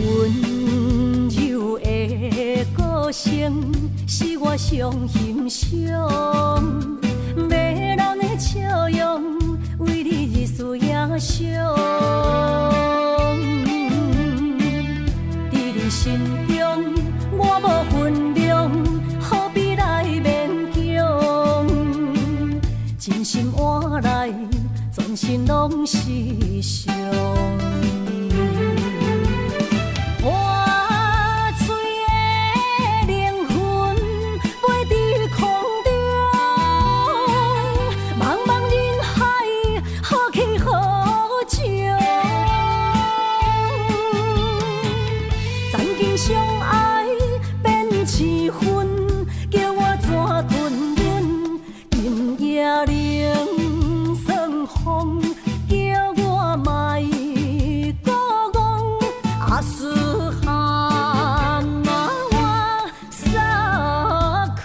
Speaker 1: 溫柔的歌聲是我上欣賞，迷人的笑容為你日思夜想。佇你心中我無份量，何必來勉強？真心換來全身攏是傷。破碎的靈魂飛佇空中，茫茫人海何去何從？曾經相愛變痴魂，叫我怎吞忍？今夜冷霜風，叫我莫閣戇。阿斯漢啊，我撒去。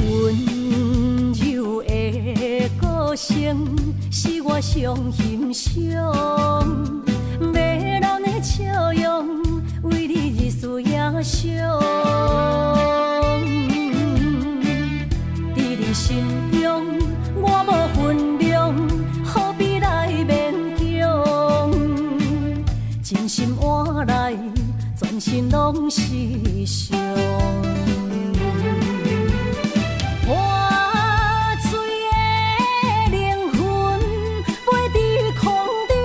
Speaker 1: 溫柔的歌聲是我上欣賞，迷人的笑容為你日思夜想。佇你心中我無份量，何必來勉強？身攏是傷。破碎的靈魂飛佇空中，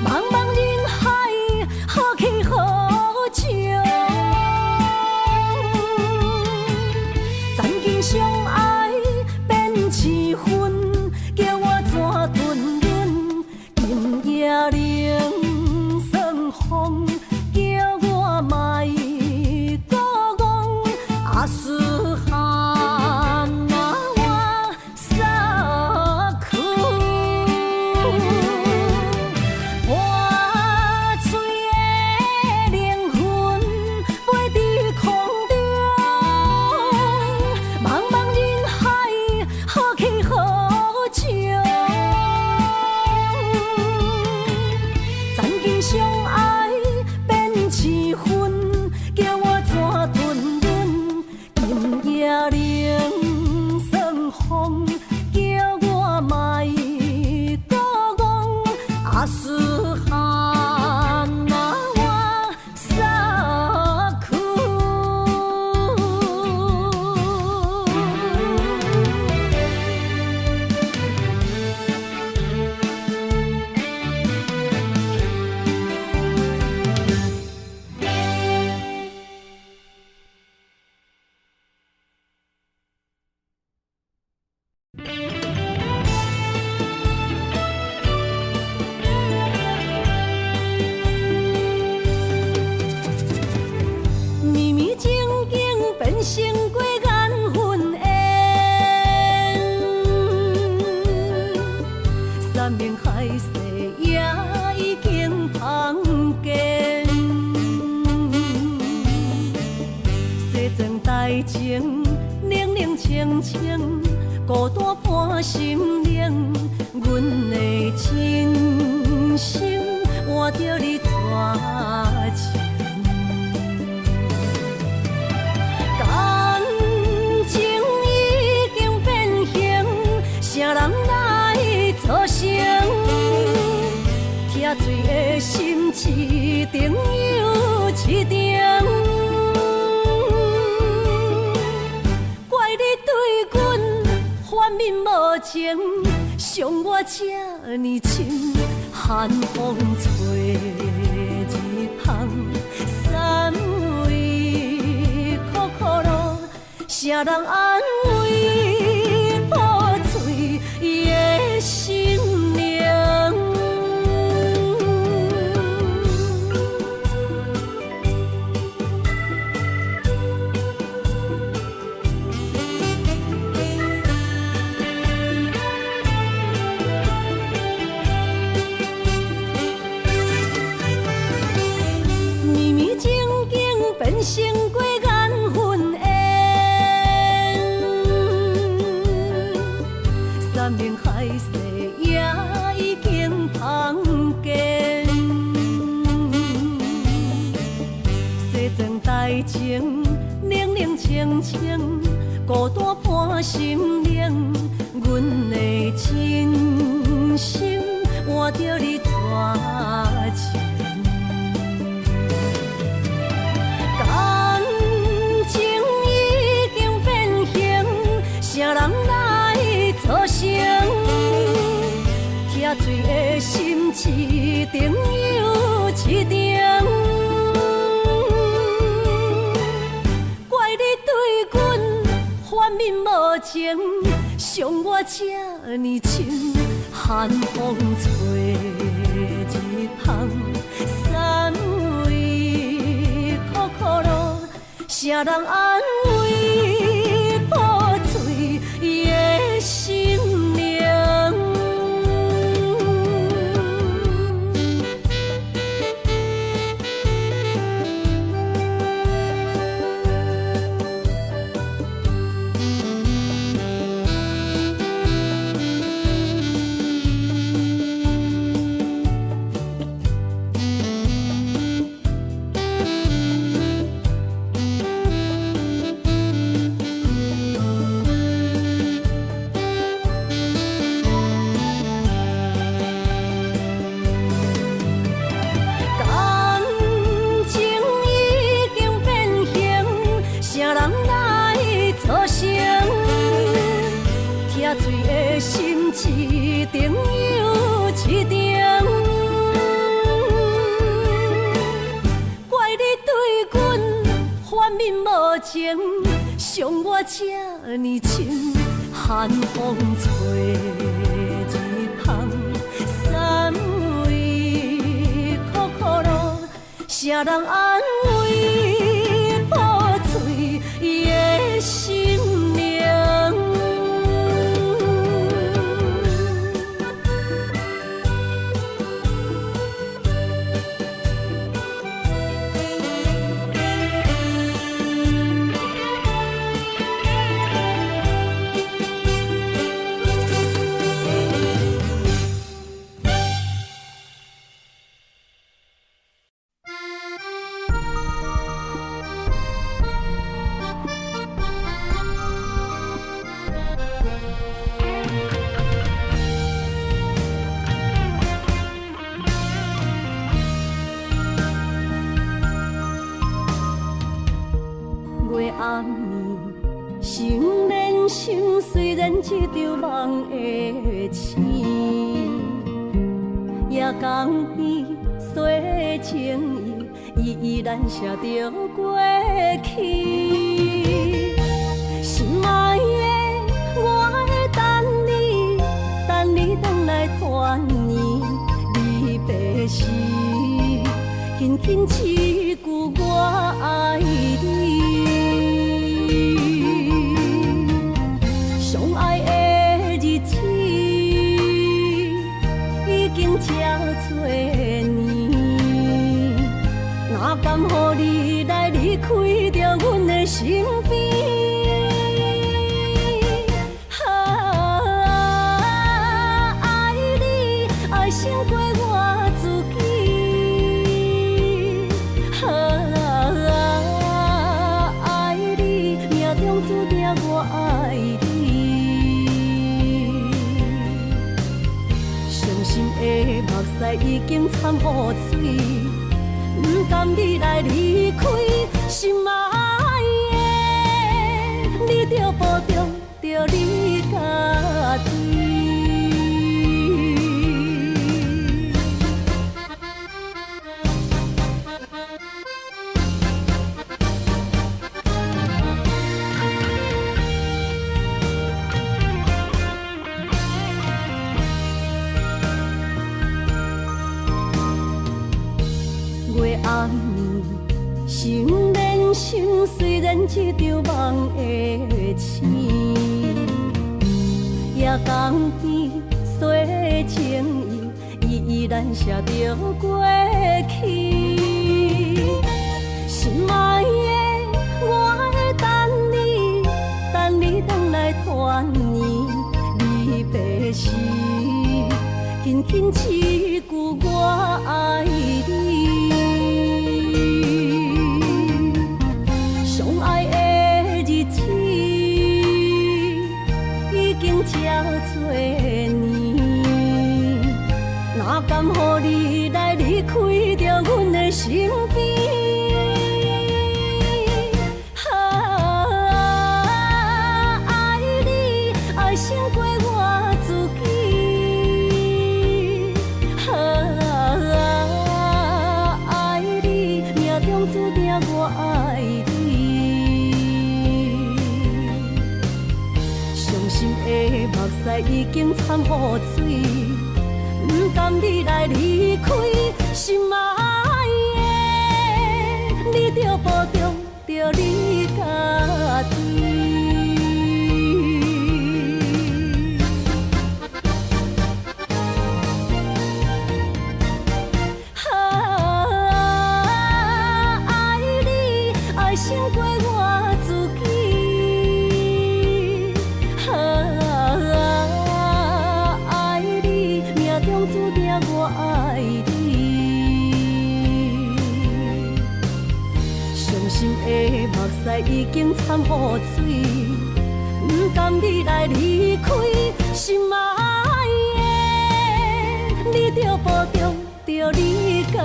Speaker 1: 茫茫人海，何去何從？曾經相愛變痴魂，叫我怎吞忍？今夜冷霜風，叫我莫閣戇。阿斯漢啊，我撒去。破碎的靈魂飛佇空中，茫茫人海，何去何從？曾經相愛變痴魂，叫我怎吞忍？今夜冷霜風，叫我莫閣戇。阿斯漢啊，我撒去。綿綿情景變成過緣分緣，山盟海誓也已經芳見，西裝大情冷冷清清，孤單伴心靈，阮的真心換著你絕情。感情已經變形，啥人來做成？拆碎的心一重又一重，怪你對阮反面無情，傷我這呢深。寒風吹日芳，三位苦苦路，啥人安慰破碎的心靈？綿綿情景變成過緣分緣，山盟海誓也已經芳見，西裝大情冷冷清清，孤單伴心靈，阮的真心換著你絕情。感情已經變形，啥人來做成？拆碎的心一重又一重，怪你對阮反面無情，傷我這呢深。寒風吹日芳，三位苦苦路，啥人安慰破碎的心靈？情，傷我這呢深。寒風吹日芳，三位苦苦路，誰人安慰破碎的心靈？月暗暝，心连心，雖然這場夢會醒，夜江邊洗情意，依依難捨著過去。心愛的，我會等你，等你轉來團圓。離別時，輕輕一句我愛你。相愛的日子已經這多年，哪甘予你來離開著阮的身邊？啊，愛你愛勝過我自己。啊，愛你命中注定我愛你。傷心的目屎已經摻雨水，不甘你來離開，心愛的，你著保重著你家己。月暗暝，心連心，雖然這場夢會醒，夜江邊洗情意，依依難捨著過去。心愛的，我會等你，等你轉來團圓。離別時，輕輕一句我愛你。相愛的日子已經這多年，哪甘予你來離開著阮的身邊？啊，愛你愛勝過我自己。啊，愛你命中注定我愛你。傷心的目屎已經摻雨水，不甘你來離開，心愛的，你著保重著你家己。啊，愛你愛勝過我自己。啊，愛你命中注定我愛你。傷心的目屎已經摻雨水，不甘你來離開，心愛的，你著保重著你家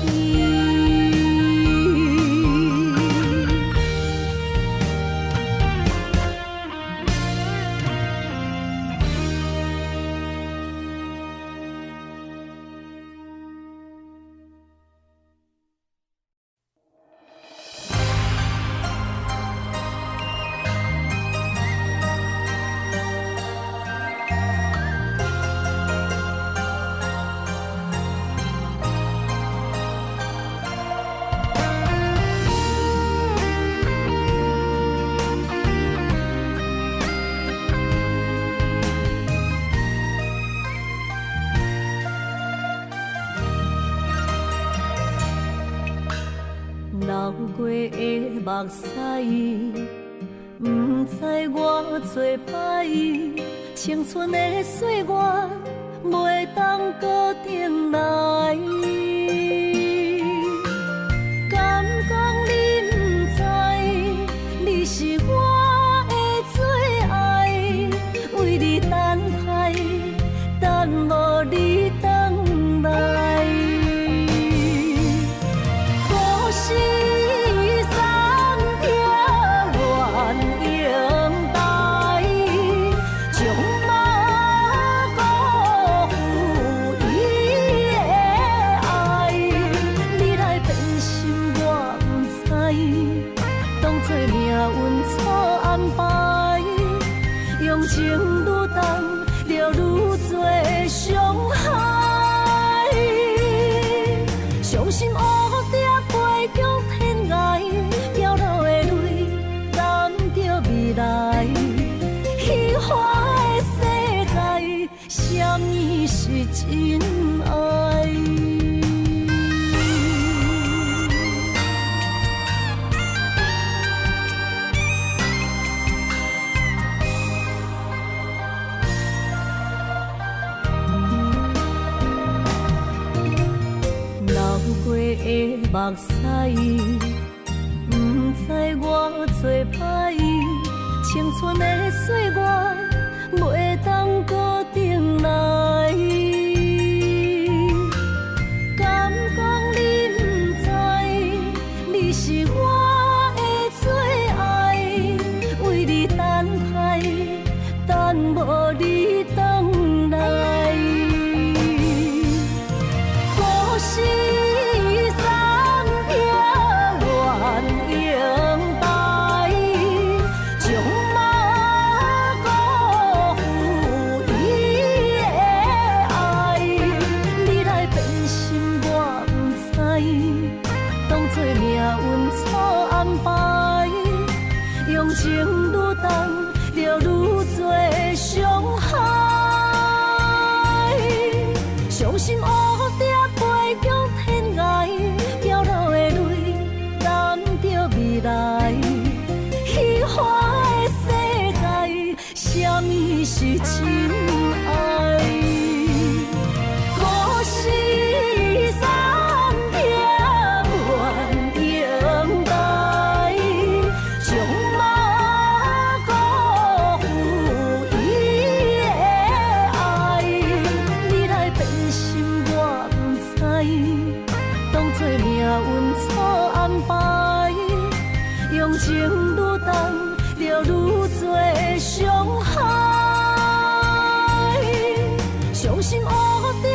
Speaker 1: 己。過的目屎，毋知我做歹，青春的歲月袂當閣轉來。敢講你毋知，你是我的最愛，為你等待，等無你轉來。故事三疊鸳鸯台，終嘛辜負伊的愛。你來變心我毋知，當作命運錯安排，用情愈重，就愈濟傷害。傷心烏蝶飛向天涯，飄落的淚染著未來。虛幻的世界，啥物是真愛？流過的目屎，毋知我做歹，青春的歲月袂當閣轉來。敢講你毋知，你是我的最愛，為你等待，等無你轉來。故事三疊鸳鸯台，終嘛辜負伊的愛。你來變心我毋知，當作命運錯安排，用情愈重，就愈濟傷害。傷心烏蝶飛向天涯，飄落的淚染著未來。虛幻的世界，啥物是真愛？故事三疊鸳鸯台，終嘛辜負伊的愛。你來變心我毋知，當作命運錯安排，用情愈重，就愈濟傷害。傷心烏蝶